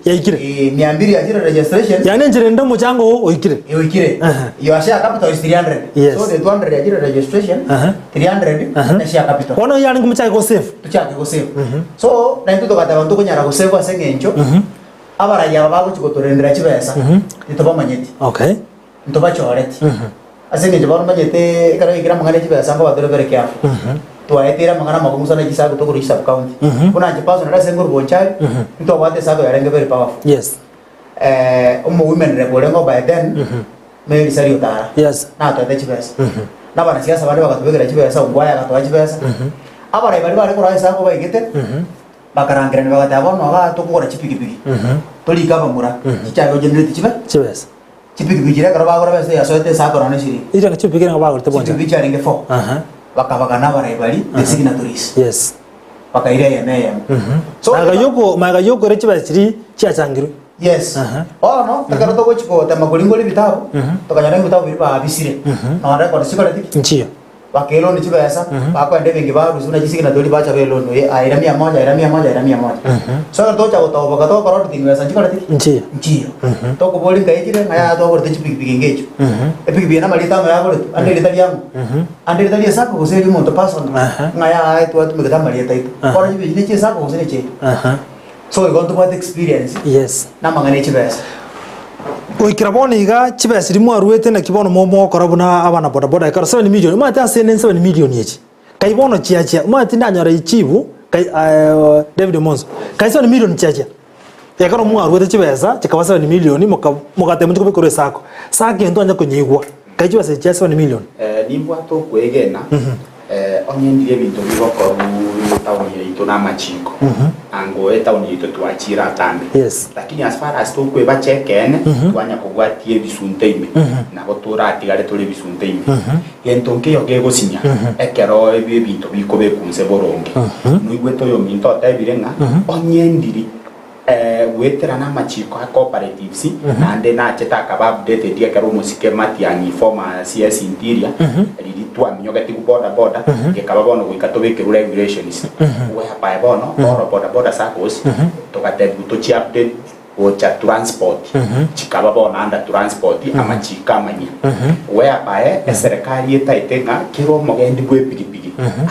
Yaikire. mia mbili yachire registration. Yaani enchera ende omochango oo oikire. Oikire. Aha. Your share capital is 300. Yes. So the 200 yachire registration, Aha. 300 Aha. ne share capital. Bono yarenge mochake gosave. Tochake gosave. So naintwe togateba ntokonyara gosave ase eng'encho Abarai aba bagochia gotorendera chibesa, titobamanyeti, Okay. ntobachoreti. Ase engencho bono omanyete ekero yaikire amang'ana e chibesa nkoba tore very careful. Twaeteire amang'ana amakong'u sana chisago tokorwa chi sub county. Buna inche personally ase nkorwa Bonchari, ntwabwate esago yarenge very powerful. Yes. Omo women rep orenge o by then, Mary Sally Otara, Yes. natoete chibesa. Na abanasiasa bande bagatobekera chibesa, Ongwae agatoa chibesa. Abarai baria bare korwa esago baigete, bakarangerania bagateba bono igaa tokogora chipikipiki, torike abamura, chichake gogenerate chibe Chibesa. Chipikipiki chiria ekero bagora besa yasoete ase akorana esiri. Iria chipikipiki nigo bagorete boncha. Chipikipiki chiarenge four. Aha. Bakabagana abarai baria the signatories. Yes. Bakaira eyemo eyemo. So Magega yoko magega yokore chibesa chiria chiachangirwe. Yes. Bono ekero togochi gotema koringora ebitabu, tokanyora ebitabu biria babisire. Nonya records chikoreti ki? Nchiyo. Bakeloni chibesa, bakoenda ebenki barusia buna chisignatory bacha beloni oye aira mia moja aira mia moja aira mia moja. So ekero togocha gotoboka togokora auditing besa nchikoreti ki? Nchiyo. Nchiyo. Tokoboria nkai chire ng'a yaya twagorete chipikipiki enga echio. Epikipiki eye namarieta ang'o yagoretwe? Ande erieta riang'o? Ande erieta ria esacco gose eria omonto personal? Ng'a yaya twatumegete amarieta aito. Bono chipikipiki ne chia esacco gose ne chiaito? So igo ntobwate experience Yes. namang'ana e chibesa. Goikera bono iga chibesa chiria mwaruete naki bono mogokora buna abana bodaboda ekero 7 million omanyete ase ende 7 million echi kai bono chiachia omanyete tindanyora echibu kai David Omonso kai 7 million chiachia ekero mwaruete chibesa chikaba 7 million moka mogateba mochie kobeka korwa esacco sacco eye ntwanye konyeigwa kai chibesa echi chia 7 million. Nimbwate okwegena Onye ndire ebinto bigokorwa etaoni yaito namachiko, ango etaoni yaito twachire atambe. Lakini as far as tokwebacha ekeene, twanya kobwatia ebisunte ime, nabo toratigare tore ebisunte ime. Gento nkeiyo kegosinya ekero ebi ebinto bikobekwa inse boronge. Noigwete oyominto otebire ng'a onye ndiri Goetera namachiko a cooperatives naende nachete akaba updated ekero omosike Matiang'i former CS Interior riria twaminyogeti boda boda gekaba bono goika tobekerwe regulations whereby bono all boda boda saccos togatebiwa tochi update gocha transport chikaba bono under transport amachiko amanyia whereby eserekari etaete ng'a kera omogendi bwe epigipigi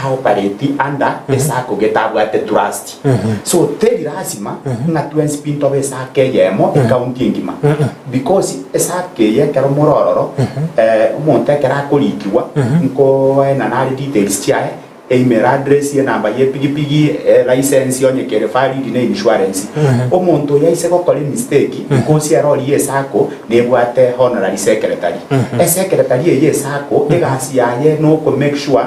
a operate under esacco gete abwate trust. So teri lasima ng'a twensi pi ntobe esako eyemo ekaunti engima because esako eye ekero more ororo omonto ekero akorikigwa nkoenana are details chiaye, email address, enamba ya epigipigi, elicense onye kere valid na insurance. Omonto oyo aise gokora emistake because ere oria esako nebwate honorary secretary. Esecretary eye ya esako egasi yaye noko make sure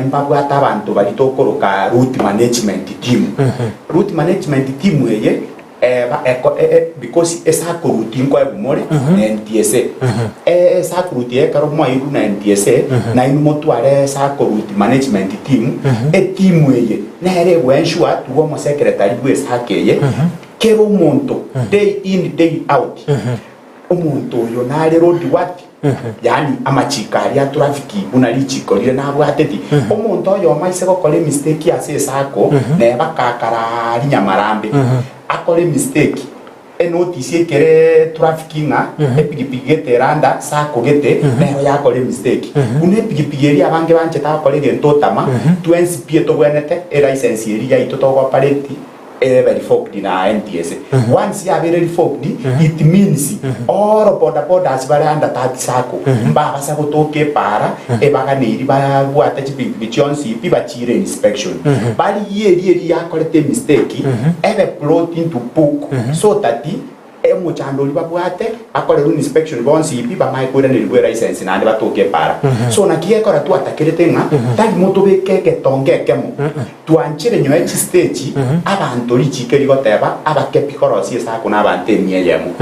Mbabwate abanto baria tokoroka route management team. Route management team eye eba eko e e because esacco route nkoegwa more na NTSA. Esacco route eye ekero mwairwe na NTSA, nainwe motware sacco route management team, eteam eye nere ego ensure tugwe omosecretary bwa esacco eye, kera omonto day in day out, omonto oyo nare road worthy. Yaani amachiko aria a traffic buna richiko rire nabwateti, omonto oyomo aise gokora emistake ase esako neba kakara rinyamarambe akore emistake enotice ekere traffic ng'a epigipigi gete eranda sacco gete nero yakora emistake. Buna epigipigi eria abange banchete gokora egento otama twensi pi etobwenete elicense eria yaito togo operate ebe revoked na NTSA. Once yabeire revoked, it means all boda bodas bare under that sacco mbabasa gotoka epaara ebaganeiri babwate chipikipiki chionsi pi bachiire inspection. Barigie eria eria yakorete emistake ebe brought into book so that Omochando oria babwate, bakorerwe inspection bonsi pi, bamae koiranerigwa elicense naende batoke epaara. So naki gekora twatakerete ng'a tari motobeke egetonga ekemo, twanchere nyoe chistage abanto richiko rigoteba abake pi korosia esako na abanto emia eyemo.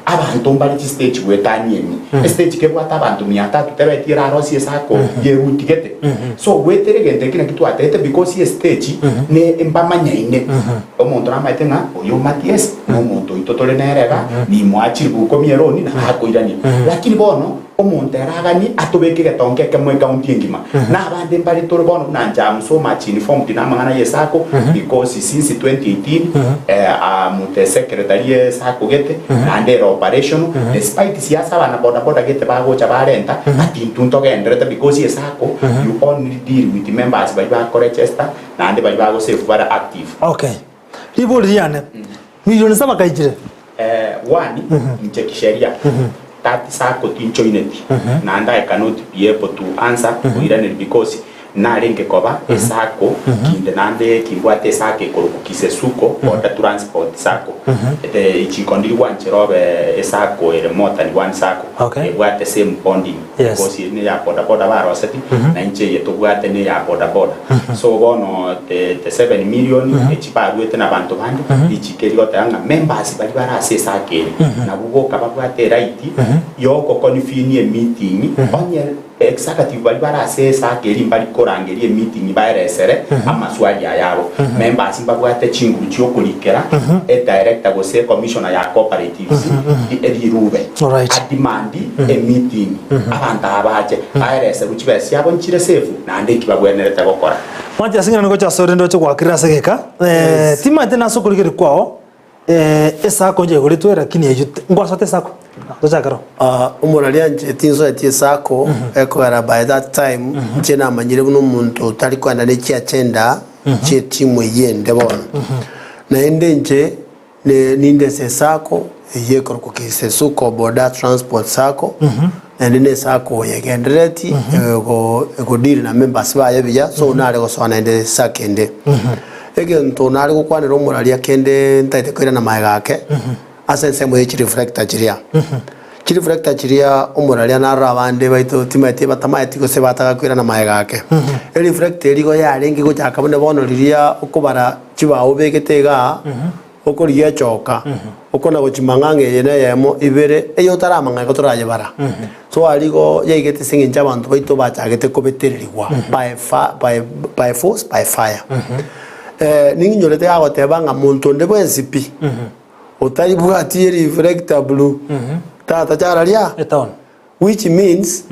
Abanto mbare chistage goetania emi. Estage kebwate abanto mia tatu tebeti erarosie esako yeruti gete. So goetera egento eki naki twatebete because estage ne mbamanyaine. Omonto namaete ng'a oyo Matias nomonto oito tore nere iga, nimoa chilifu ikomi eroni na akoirania. Lakini bono omonto ere aganie atobeke egetongo ekemo ekaunti engima. Na abande mbare tore bono buna inche am so much informed namang'ana ye sacco because since 2018 am the secretary ye sacco gete naende ere operational despite siasa abana boda boda gete bagocha barenta but intwe ntogenderete because esacco you only deal with members baria bakoregister Naende baria bagosefu bare active. Okay. Ribori riane, milioni saba kaichire? One, inche kisheria, that sacco tinchoineti, naende I cannot be able to answer koiraneria because Narenge koba esacco kinde naende kimbwate esacco ekorokwa Kisesuko Boda Transport Sacco. Ete ichiko ndiri gwanchera obe esacco ere more than one sacco Okay. ebwate same bonding Yes. because eye neya boda boda baroseti na inche eye tobwate neya boda boda. So bono the, the 7 million echi baruete na banto bande richiko eri goteba ng'a members baria bare ase esacco ere nabwo boka babwate eright yogoconvene emeeting onye Executive baria bare ase esaka eria mbari korangeria emeeting baeresere amaswali ayabo. Members mbabwate chinguru chiokorikera edirector gose ecommissioner ya cooperatives rirube ademand emeeting abanto aba bache baereserwe chibesa chiabo nchire safe naende eki babwenerete gokora. Mwanche ase ng'ina nigo ase orende oche goakera ase egeka, timanyete nase okorigereria kwao. Esako inche igoretwe lakini eyio ngwasoete esako? Tochake ro. Omoraria inche tinsoeti esako ekogera by that time inche namanyire buna omonto otari koenda ne chiagenda chie etimu eyio ende bono. Naende inche ne ninde ase esako eyio ekorokwa Kisesuko Boda Transport Sacco naende ne esako egenderereti ego egodeal na members baye buya so nare gosoa naende esako ende. Egento nare gokwanera omoraria kende ntaete koirana magega ake, ase ensemo ye chireflector chiria. Chireflector chiria omoraria narora abande baito timaeti batamaeti gose bataka koirana magega ake. Ereflector eria igo yarenge gochaka buna bono riria okobara chibao obegete igaa, okorigia echoka, okona gochimang'a ng'a eye neyemo, ibere, eye otaramang'a igo torayebara. So aria igo yaigete ase eng'encho abanto baito bachagete kobetererigwa by fa by by force by fire. Ning'inyorete agoteba ng'a monto onde bwensi pi, otaribwati ereflector blue, tata chararia which means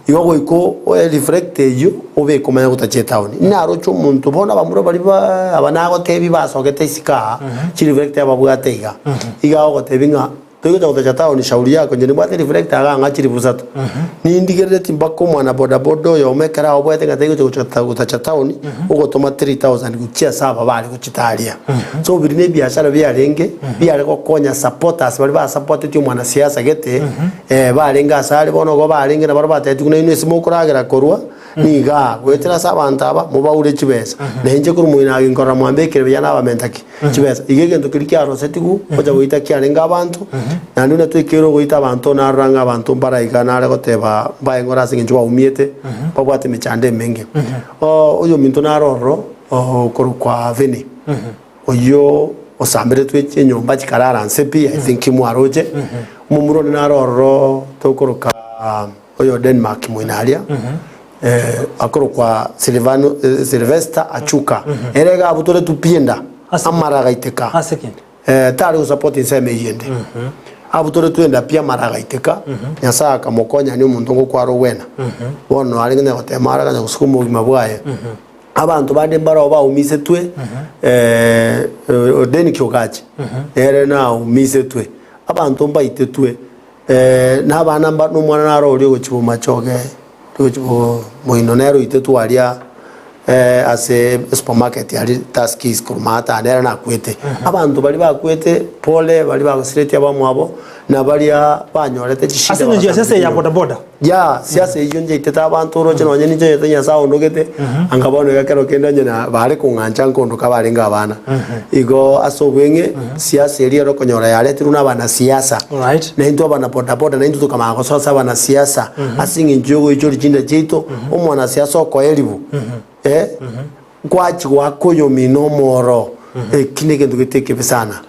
igo goika ereflector eyio obeke omanye gotachia etown. Naroche omonto bono abamura baria ba aba nagotebi basogete isiko aa, chireflector ababwate iga, iga agogotebi ng'a Toigete gotacha town shauri yako inche nimbwate reflector iga ng'a chilifu isato. Nindigereretie mpaka omwana bodaboda oyomo ekero aoboete ng'a taigocha gocha gotacha town ogotoma 3000 gochia ase aba bare gochitaria. So biria ne ebiashara biarenge biare gokonya supporters baria basupportetie omwanasiasa gete barenge ase are bono igo barenge nabarabwo batebetigwe nainwe ase mokoragera korwa nigaa goetera ase abanto aba mobaure chibesa. Na inche korwa moino age nkorora mwambekire buya nabamenta ki? Chibesa. Iga egento keria kiarosetigwe gocha goita kiarenge abanto, naende buna twaikeire ogoita abanto narora ng'a abanto mbare iga nare goteba mbaye ng'ora ase eng'encho baumiete, babwate emechando emenge. Oyominto nare ororo okorokwa Veni, oyio osamberetwe enyomba chikarara nse pi, I think mwaroche. Omomura onde nare ororo tokoroka oyo Denmark moino aria, akorokwa Silvano, Sylvester Achuka. Ere iga abutoretwe pi enda, amara agaiteka. Tari gosupport ensemo eyio ende. Abutoretwe enda pi amara agaiteka, Nyasaye akamokonya yaani omonto ngokwara ogwena. Bono arenge onye gotema are akanya gosukuma obogima bwaye. Abanto bande mbaroo baumisetwe, Deniki Ogachi, nere naumisetwe. Abanto mbaitetwe. Na abana mba nomwana naro oria ogochia bomachoge, ogochia bo moino nere oitetwe aria ase esupermarket aria Tuskys korwa maate nere nakwete. Abanto baria bakwete pole baria bagosiretie abamwabo, na baria banyorete chishida Ase eng'encho ya siasa ya boda boda. Ya, siasa eyio njaitete abanto oroche nonye ninche onyete Nyasae ondogete, anga bono iga kero kende onye na bare kong'ancha nkondoka barenge abana. Igo ase obweng'e, siasa eria ere okonyora yaretirwe na abanasiasa. Na intwe abana boda boda naintwe tokamanya gosoa ase abanasiasa ase eng'encho ya ogoichoria chinda chiaito, omwanasiasa okoa eribu, eh, Gwachia goaka oyomino omoro, eki negento gete ekebe sana.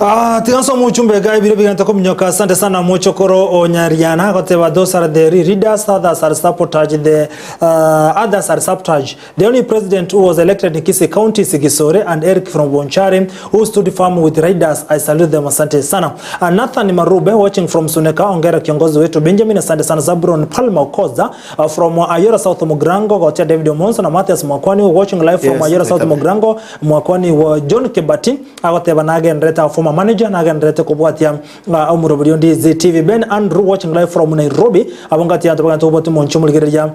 Ah, tiga nsome ujumbe iga ebiro bigente kominyoka. Asante sana mochokoro o Nyariana agoteba those are the real leaders others are sabotage the uh, others are sabotage. The only president who was elected in Kisii County is Gisore and Eric from Bonchari who stood firm with riders. I salute them asante sana. Uh, Nathan Marube watching from Suneka ongera kiongozi wetu Benjamin asante sana Zabron Palma Okoza From Ayora South Mugrango gochia David Omonso na Mathias Mwakwani watching live from Yes, Ayora South Metabe. Mugrango Mwakwani wa John Kibati agoteba nagenderete our former manager nagenderete kobwatia uh, omorobori ondi ZTV Ben Andrew watching live from Nairobi abo ngati yanto bagante kobwatia omonche omorigereria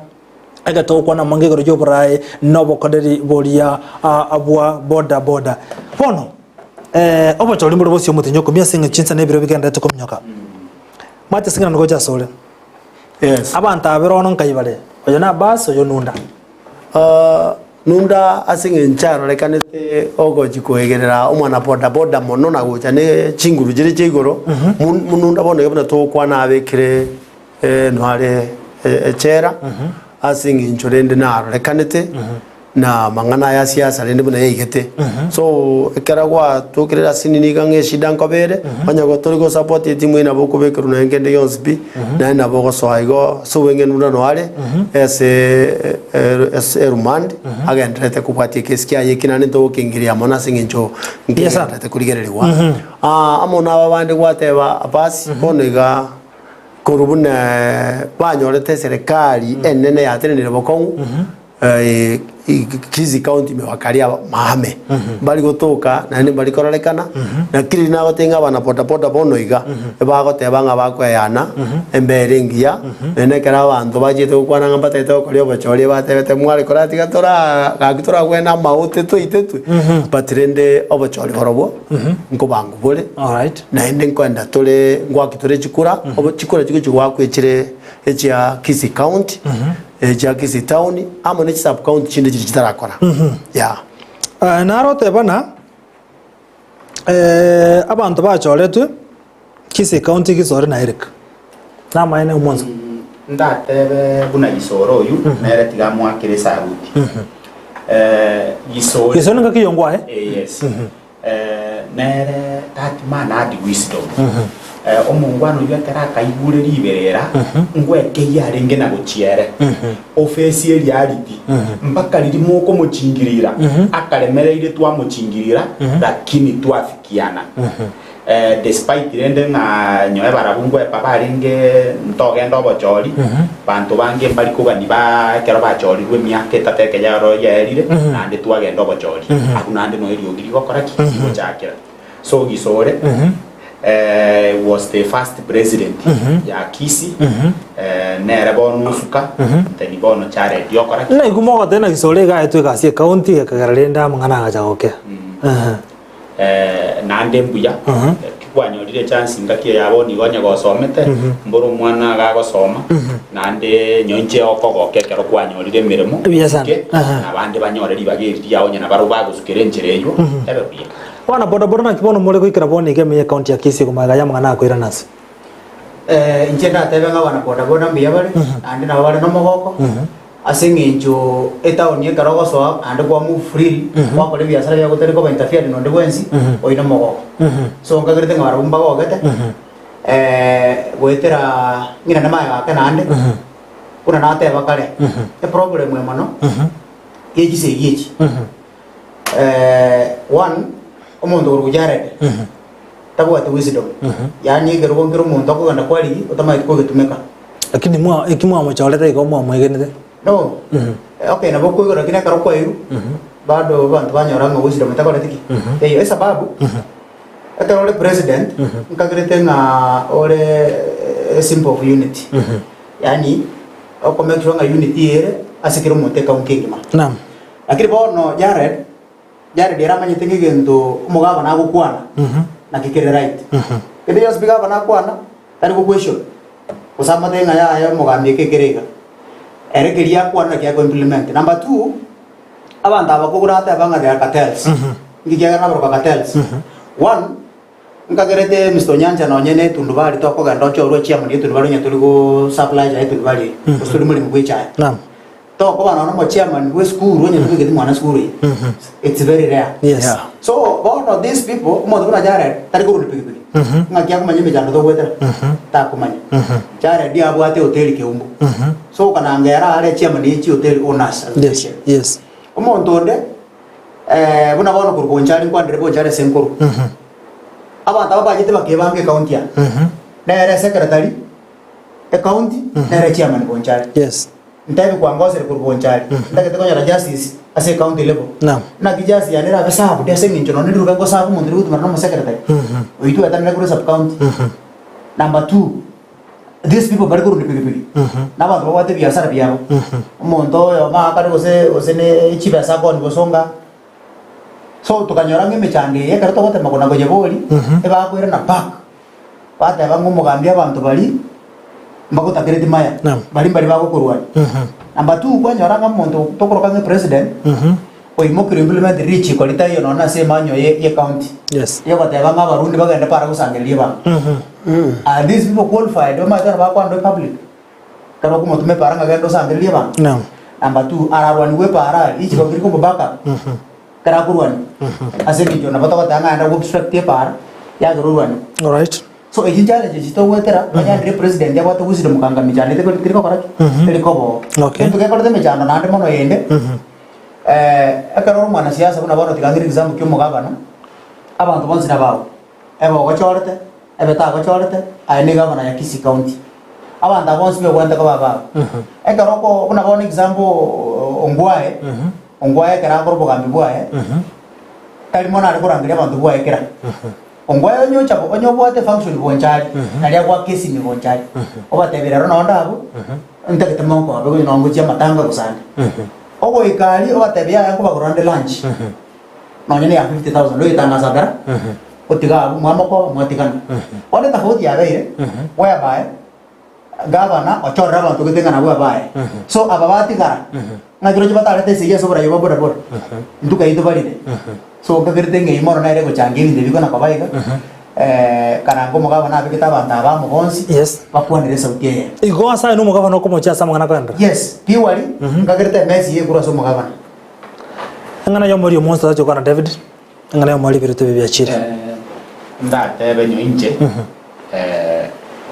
egetokwa na amange igoro y'oborae na obokoreri boria uh, bwa boda boda bono eh, obochori mbore bosio omotenyi okomia ase eng'encho chinsa na ebiro bigenderete kominyoka Mathias ng'ina nigocha asore Yes. Abanto aba berono nkai bare? Oyo n'Abbas, oyo n'Unda. Nunda ase eng'encho arorekanete ogochia koegerera omwana boda boda mono na gocha ne chinguru chiria chia igoro, Nunda bono iga buna togokwana abekire noare echela ase eng'encho rende narorekanete na amang'ana aya siasa rende buna yaigete. So ekero gwatokire ase nini iga ng'a eshida nkoba ere, onye gotori go support etimu eye nabo okobekerwa nonya kende gionsi pi, naende nabo ogosoa igo ase obweng'eni buna noare ase ase erumandi agendererete kobwatia ekesi kiaye eki naende ntogokengeria mono ase eng'encho nkegendererete korigererigwa. Amo naba bande gwateba Abasi bono iga korwa buna banyorete eserekari enene yatenenire bokong'u Kisii county ime bakaria maame mbari gotoka naende mbari kororekana lakini riria nagotebia ng'a abana boda boda bono iga ebagoteba ng'a bakoeyana embere engiya naende ekero abanto bachiete gokwana ng'a mbatagete gokoria obochori ebatebete mware koratiga tora gaki toragwene amaote toitetwe but rende obochori borobwo nkobangwa bore naende nkoenda tore ngoaki tore chikura obo chikura chigochi goakwa echire echia Kisii county Echia Kisii town amo ne chisub county chinde chiria chitarakora. Yeah. Eh, naro otebana abanto bachoretwe Kisii county Gisore na Eric namaene omonso. Ndatebe buna Gisore oyu nere tiga amoakere esaruti. Gisore. Gisore ngaki yongwae? Yes. Nere that man had wisdom. Omongwana oyio ekero akaigure riberera, ngwekeyia arenge na gochia ere ofesi eria ariti mpaka riria mokomochingirira akaremereire twamochingirira lakini twafikiana. Despite rende ng'a nyowe barabwo nkwepa barenge ntogenda obochori, banto bange mbari kogani ba ekero bachorirwe emiaka etato eke yaro yaerire, naende twagenda obochori. Abwo naende noe eriogi rigokora ki? Rigochakera. So Gisore was the first president ya Kisii, nere bono osuka, then bono Jared okora ki? Naigwe mogoteba na Gisore iga aetwe egasi ecounty gekagera rende amang'ana agacha gokea. Naende mbuya, ki kwanyorire echance ngaki eye ya bono igo onye gosomete, mboro omwana iga agosoma, naende nyo inche okogoka ekero kwanyorire emeremo, Buya sana. osuke, Aha. na abande banyore ribaga eri riao onye nabarobwo bagosukera enchera eywo, ebe buya. Bono boda boda naki bono more goikera bono iga ime ye county ya Kisii komanya iga amang'ana akoirana ase. Inche ndatebe ng'a abana boda boda mbuya bare, naende nabo bare nomogoko, Ase eng'encho etaoni ekero ogosoa naende kwa move freely, gwakora ebiasara biago otari koba interfered na onde bwensi, oino omogoko. So nkagerete ng'a barabwo mbagogete, goetera ng'ina namaye gake naende, buna nateba kare, eproblem eye mono, ye chisegi echi, one, omonto korwa Jared, tabwati wisdom, yaani ekerogo nkere omonto akogenda kwarigia otamanyeti kogetumeka. Lakini mwa eki mwamochorete igo mwamwegenete. No. Okay, nabo okoigora lakini ekero kwairwe bado abanto banyora ng'a wisdom takoreti ki? Teiyo. Esababu, ekero ore president, nkagerete ng'a ore a symbol of unity. Yaani, oko make sure ng'a unity ere ase kera omonto ecounty engima. Naam. Lakini bono Jared, Jared ere amanyete ng'a egento omogabana agokwana, naki kere right. Kende gionsi pi gabana akwana, Tari goquestion, gose amotebie ng'a yaya omogambi eke ekere iga. Ere keria akwana naki ako implement. Number two, abanto aba kobuna ateba ng'a they are cartels. Inki kiagera nabaroka cartels? One, nkagerete Mister Onyancha nonye na etundubari tokogenda ochorwe chairman ya etundubari onye tori go supply echae etundubari eye, gose tori moremi bwa echae. Naam. Tokoba nonya omochairman bwa esukuru onye tobegeti mwana esukuru eye. It's very rare. Yes. Yeah. So bono these people omonto buna Jared tari korunda pikipiki. Ng'aki akomanya emechando togoetera? Takomanya. Jared abwate ehoteli Keumbu. So okananga ere are chairman ye chihoteli owners Yes. association. Yes. Omonto onde buna bono korwa Bonchari nkwanere Bonchari ase enkoro. Abanto aba bachete bakebanga ecounty aa. Nere secretary ecounty nere chairman Bonchari. Yes. Ntebi kwangosire korwa bonchari, ntagete konyora justice ase ecounty level. Naam. Naki justice yane erabe served ase eng'encho nonye riruba ngoserve omonto ori gotumera na omosecretary, oyio twetanire korwa esub county. Number two, these people bari korunda epikipiki, na abanto babwate ebiasara biabo, omonto oyomo aakare gose gose ne chibesa akooni gosonga, so tokanyora ng'a emechando eye ekero togotema kona koyebori, ebakoirana back. Bateba ng'a omogambi abanto baria mbagotakereti maya, Naam. baria mbari bagokorwania. Number 2 kwanyora ng'a omonto tokoroka ng'a president oimokire implement richiko ritaiyo nonya ase emanyo ye ye county. Yes. Yogoteba ng'a abarundi bagende para gosangereria ebango. Are these people qualified bamaete ekero bakwanwa epublic? Ekero okomotoma epara ng'a genda osangererie ebango. Naam. Number 2 ararwaniwe epara aria richiko nkeri komo-back up. Ekero akorwania ase eng'encho nabo togoteba ng'a aenda go obstruct epara yagera orwaniwa. Alright. So echi challenge echi togoetera onye ndire president abwate wisdom kanga mechando ete teri gokora ki? Teri koboo. Okay. Egento gekorete emechando naende mono eyende, ekero ore omwanasiasa buna bono tiga ng'ire example kia omogavana, abanto bonsi nabao, ebe ogochorete, ebe tagochorete, aye ne gavana ya Kisii county. Abanto aba bonsi begwenerete koba abao. Ekero oko buna bono example Ongwae, Ongwae ekero akora obogambi bwaye, tari mono are korangeria abanto bwaye kera. Ongwae onye ocha onye obwate function bonchari, naria agoaka esimi bonchari, obatebia rero nonde abwo, ntagete monkobe onye nonye ngochia amatanga gose ande. Ogoika aria obatebia yaya nkobagorera nde lunch, nonye na eya 50,000 oyetangaza kera, otiga abwo mwamokoba mwatigana. Bono etofauti yabeire, whereby Gavana ochorere abanto gete ng'a nabwo abaye. So aba batigara, ng'a chirochio batarete esegi ase oboraia bwa bodaboda, intwe kaye tobarire. So nkagerete ng'a eyio mono nere egochangia ebinto ebi kona koba iga, karanga omogavana abegete abanto aba amo bonsi, bakwanere esauti eyemo. Igo ase aye nomogavana okomochia ase amang'ana akoenderera. Yes, purely, nkagerete emesi eye ekorwa ase omogavana. Eng'ana y'omoerio omonto tachi gokwana David, eng'ana y'omoerio ebiroto ebi biachire. Ndatebe nyo inche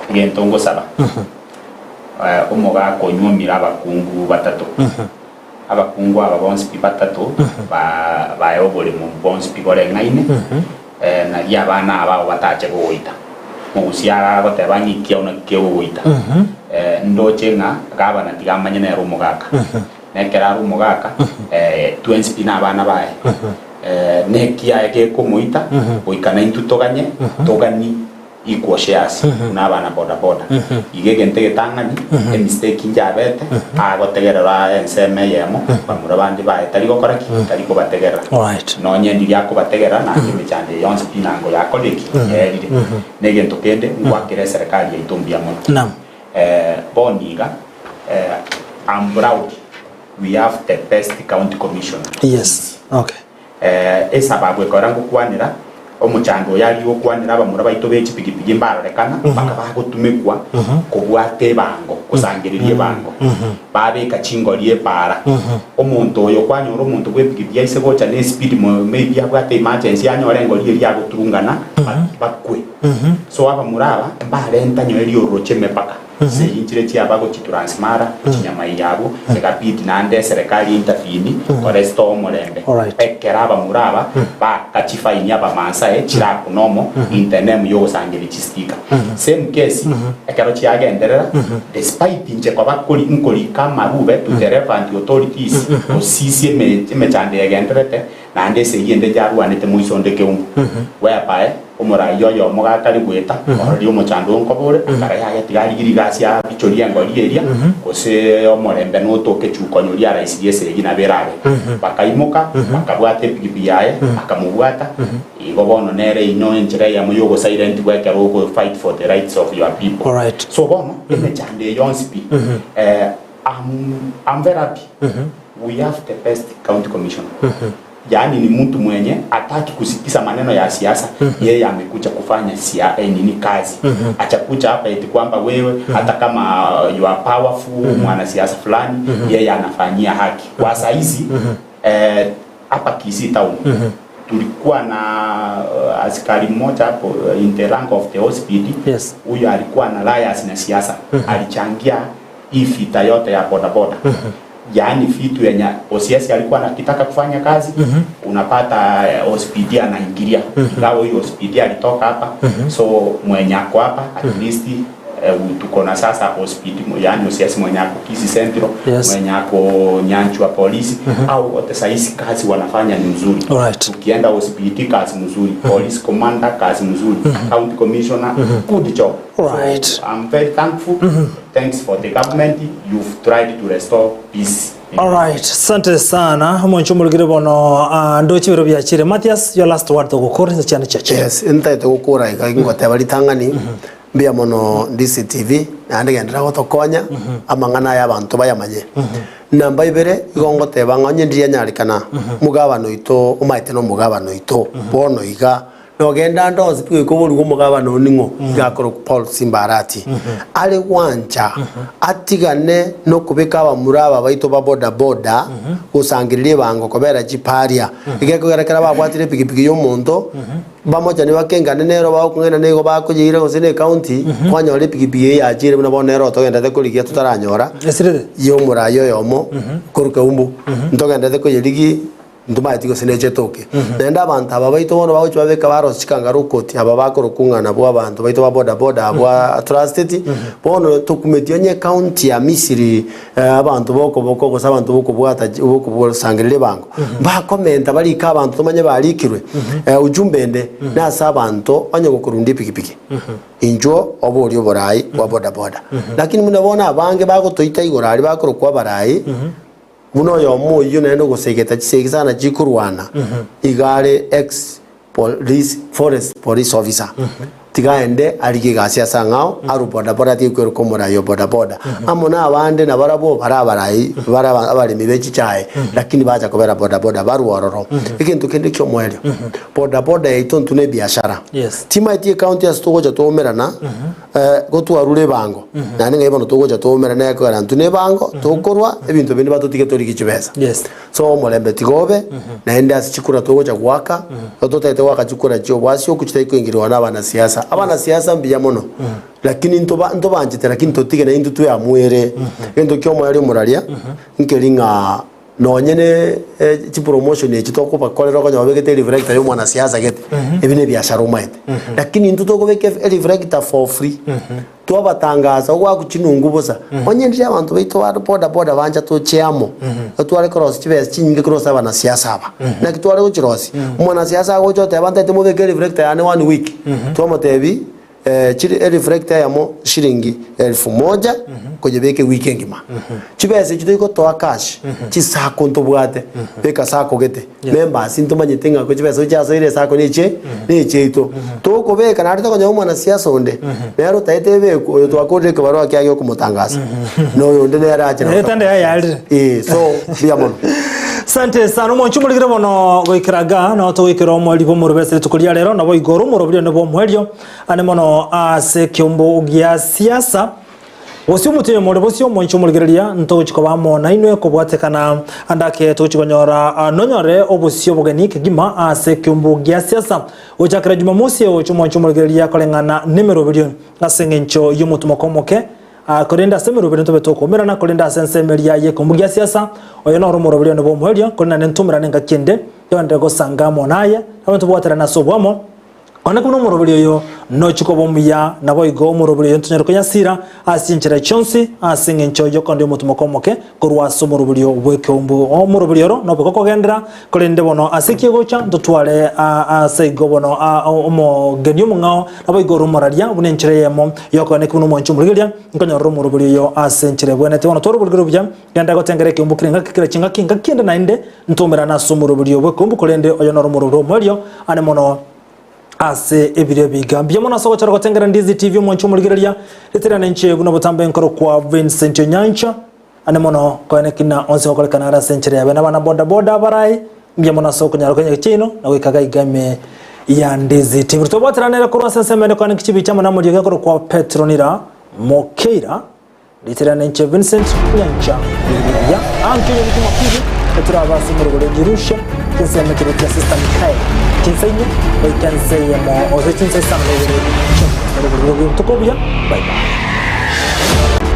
egento ngosaba, omogaka onyuomire abakungu batato, abakungu aba bonsi pi batato bae oboremo bonsi pi boreng'aine, nario abana aba abwo batache gogoita. Mogusia agoteba ng'a ekiao naki kegogoita, ndoche ng'a gavana tiga amanye nere omogaka, na ekero are omogaka twensi pi nabana baye. Nekiaye gekomoita goika naintwe toganye togani equal shares buna abana boda boda. Iga egento egetang'ani emistake inche abete agotegerera ensemo eyemo bamura bande baye tari gokora ki? Tari kobategerera. Nonye ndiria akobategerera naende emechando eye yonsi pi nango yakorire ki? Yaerire. Na egento kende ngwakere eserekari yaito mbuya mono. Bono iga I'm proud. We have the best county commissioner. Yes. Okay. Eh, esababu ekora ngokwanera omochando oyo aria gokwanera abamura baito be chipigipigi mbarorekana mpaka bagotumekwa kobwata ebango gosangereria ebango babeka chingori epaara omonto oyo kwanyora omonto bwe epigipigi aise gocha ne speed mo maybe abwate emergency anyore engori eria agoturungana bakwe so abamura aba mbarenta nyowe riororoche emepaka Chisegi nchire chiaba gochia Transmara, chinyamaiga abwo, egabidi naende eserekari intervene koresta omorembe. Ekero abamura aba baaka chifaini abamansae chirakuna omo in the name yogosangereria chistika. Same case ekero chiagenderera despite inche koba kori nkorika amarube to the relevant authorities gosisia eme emechando egendererete Naende esegi ende yarwanete moiso onde keumbu, whereby omoraia oyomo gakare goeta, ororie omochando oyo nkoba ore, akara yaya tiga arigie rigasi abichorie engori eria, gose omorembe notoke chukonyo oria araisirie esegi nabo erabe. Bakaimoka, bakabwata epigipigi yaye, bakamobwata, igo bono nere inyo enchera eyemo yogosairentiwa ekero ogo fight for the rights of your people. So bono, emechando eye yonsi pi, I'm, I'm very happy. We have the best county commissioner. Yaani ni mtu mwenye hataki kusikiza maneno ya siasa, yeye amekuja kufanya sia, eh, nini kazi. Hajakuja hapa eti kwamba wewe hata kama you are powerful mwanasiasa fulani, yeye anafanyia haki. Kwa saa hizi eh, hapa Kisii town tulikuwa na uh, askari mmoja hapo uh, in the rank of the OCPD. Huyo alikuwa na liars na siasa. Alichangia hii vita yote ya bodaboda yaani vitu yenye OCS alikuwa anakitaka kufanya kazi unapata eh, OCPD anaingilia ingawa huyu OCPD alitoka hapa so mwenye ako hapa at least eh, tuko na sasa OCPD yaani OCS mwenye ako Kisii Central Yes. mwenye ako Nyanchwa polisi au wote sahizi kazi wanafanya ni mzuri Alright. tukienda OCPD kazi mzuri police commander kazi mzuri county commissioner good job Alright. so, I'm very thankful Thanks for the government, you've tried to restore peace. Alright, asante sana omonche omorikire bono ah, ndoche ebiro biachire Mathias, your last word togokora inse chiane chiachire. Yes, ntaete gokora iga ngoteba ritang'ani. Mbuya mono DCTV, naende genderera gotokonya, amang'ana aya abanto bayamanye. Namba ibere, igo ngoteba ng'a onye ndiria nyarekana, omogabana oito omaete na omogabana oito, bono iga, nogenda ande onsi pi goika oborigwe omogabana oo ning'o, iga akorokwa Paul Simba Arati. Are gwancha atigane nokobeka abamura aba baito ba boda boda gosangereria ebango kobera chiparia. Egekogera ekero babwatire epikipiki ya omonto, Bamochani bakengane nero bagokong'aina nigo bakoyeira gose ne county, kwanyora epikipiki eye yachiire buna bono nero togenderete korigia totaranyora, y'omorai oyomo korwa Keumbu, ntogenderete koyerigia ntomaeti gose neche etoke. Naende abanto aba baito bono bagochia babeka barosia chikangaroo court, aba bakorokwa ng'a nabwo abanto baito ba boda boda abwo trusted, bono tokumeti onye ecounty ya Misiri abanto b'okoboko gose abanto b'okobwata b'okosangereria ebango, mbakomenta barike abanto tomanye barikirwe. Ujumbe ende nase abanto onye gokorunda epikipiki, inchuo oborie oborai bwa bodaboda. Lakini buna bono abange bagotoita igoro aria bakorokwa abarai, buna oyomo oyio naende ogosegeta chisegi sana chikorwana, iga are ex Police, forest police officer tiga aende arigie egasi ase ang'ao arwe bodaboda atige kweruka omorai o bodaboda amo na abande nabarabwo bare abarai bare abaremi be chichae lakini bacha kobera bodaboda barwe ororo. Egento kende kiomoerio bodaboda yaito intwe ne ebiashara Yes. timaeti ecounty ase togocha twaumerana gotwarure ebango naende ng'ai bono togocha twaumerana ekogera intwe ne ebango tokorwa ebinto binde batotige torigie chibesa. Yes. So omorembe tiga obe, naende ase chikura togocha goaka, igo totagete goaka chikura chi'oboasioku chitari koingirigwa na abanasiasa. Abanasiasa mbuya mono, lakini ntoba ntobanchete lakini totige naintwe tweamuere. Egento kia omoerio omoraria, nkeri ng'a nonye ne chipromotion echi tokobakorera okonyora obegete ereflector ya omwanasiasa gete, ebi ne ebiashara omaete. Lakini intwe tokobeka ereflector for free. Twabatangasa ogoakwa chinungu bosa. Onye ndire abanto baito ba boda boda bancha toche amo, tware korosia chibesa chinyinge korwa ase abanasiasa aba. Naki tware gochirosia? Omwanasiasa agocha oteba ntaete mobeke ereflector yane one week, twamotebia chiri ereflector eyemo shilingi elfu moja koyebeka ewiki engima. Chibesa echio togotoa cash, chisako ntobwate, beka sacco gete. Members ntomanyete ng'a chibesa chiasoire esako neche nechiaito. Tokobeka naende tokonyora omwanasiasa onde nere otaete ebekwe oyo twakorire ekebarua kiaye giokomotangasa na oyonde nere ache na Etanda yaye yarire. Eh, so mbuya mono. Sante sana omonche omorigire bono goikera iga nao togoikera omweri bw'omorobe ase rituko ria rero nabo igoro omoroberio one bw'omoerio ane mono ase ekeombo gia siasa Gose omotienyi omore bosio omoinche omorigereria, ntogochia koba amo nainwe kobwatekana ande ake togochia konyora nonyore obosio obogeni kegima ase ekeumbu gia siasa. Gochakera Jumamosi egocha omoinche omorigereria koreng'ana nemeroberio ase engencho y'omotumoko omoke, korende ase emeroberio ntobe tokoumerana, korende ase ensemo eria y'ekeumbu gia siasa, oyo noro omoroberio one bw'omoerio, korende naende ntomerane engaki ende, togenderere gosanga amo naye, nabo ntobwaterane ase oboamo. Onye buna omoroberi oyo nochie koba omuya, naboigo omoroberi oyo ntonyare koyasira ase chinchera chionsi, ase engencho y'okondia omotumoko omoke korwa ase omoroberio bw'ekeumbu. Omoroberi oro nobe gokogenderera, korende bono ase eki egocha ntotware ase igo bono omogeni omong'ao, naboigo ore omoraria, buna enchera eyemo y'okoeneki buna omwanchi omorigereria, nkonyorera omoroberi oyo ase enchera ebwenerete. Bono tware oborigeri obuya, genda gotengera ekeumbu kere engaki kera chingaki, engaki ende naende Ntoumerane ase omoroberio bw'ekeumbu, korende oyo noro omoroberio omoerio ane mono ase ebiro ebiga. Mbuya mono ase ogochora gotengera Ndizi TV omwanchi omorigereria, riterane inche buna botambe nkorokwa Vincent Onyancha, ane mono koene na onsi gokorekana are ase enchera yabe nabana boda boda abarai, mbuya mono ase okonyara konya chiaino na goika gaiga ime ya Ndizi TV. Tobwaterane ere korwa ase ensemo ende koene chibicha amo namoriogi akorokwa Petronira Mokeira. Ritirana inche Vincent Nyancha rigiya anke ya Jumapili eturaba ase omorogoro Jerusha chinsemo keria kia Sister Michael chinsa inye goika ense eyemo ose chinsa isano na ibere chiomorogoro bw'obotuko obuya bye bye.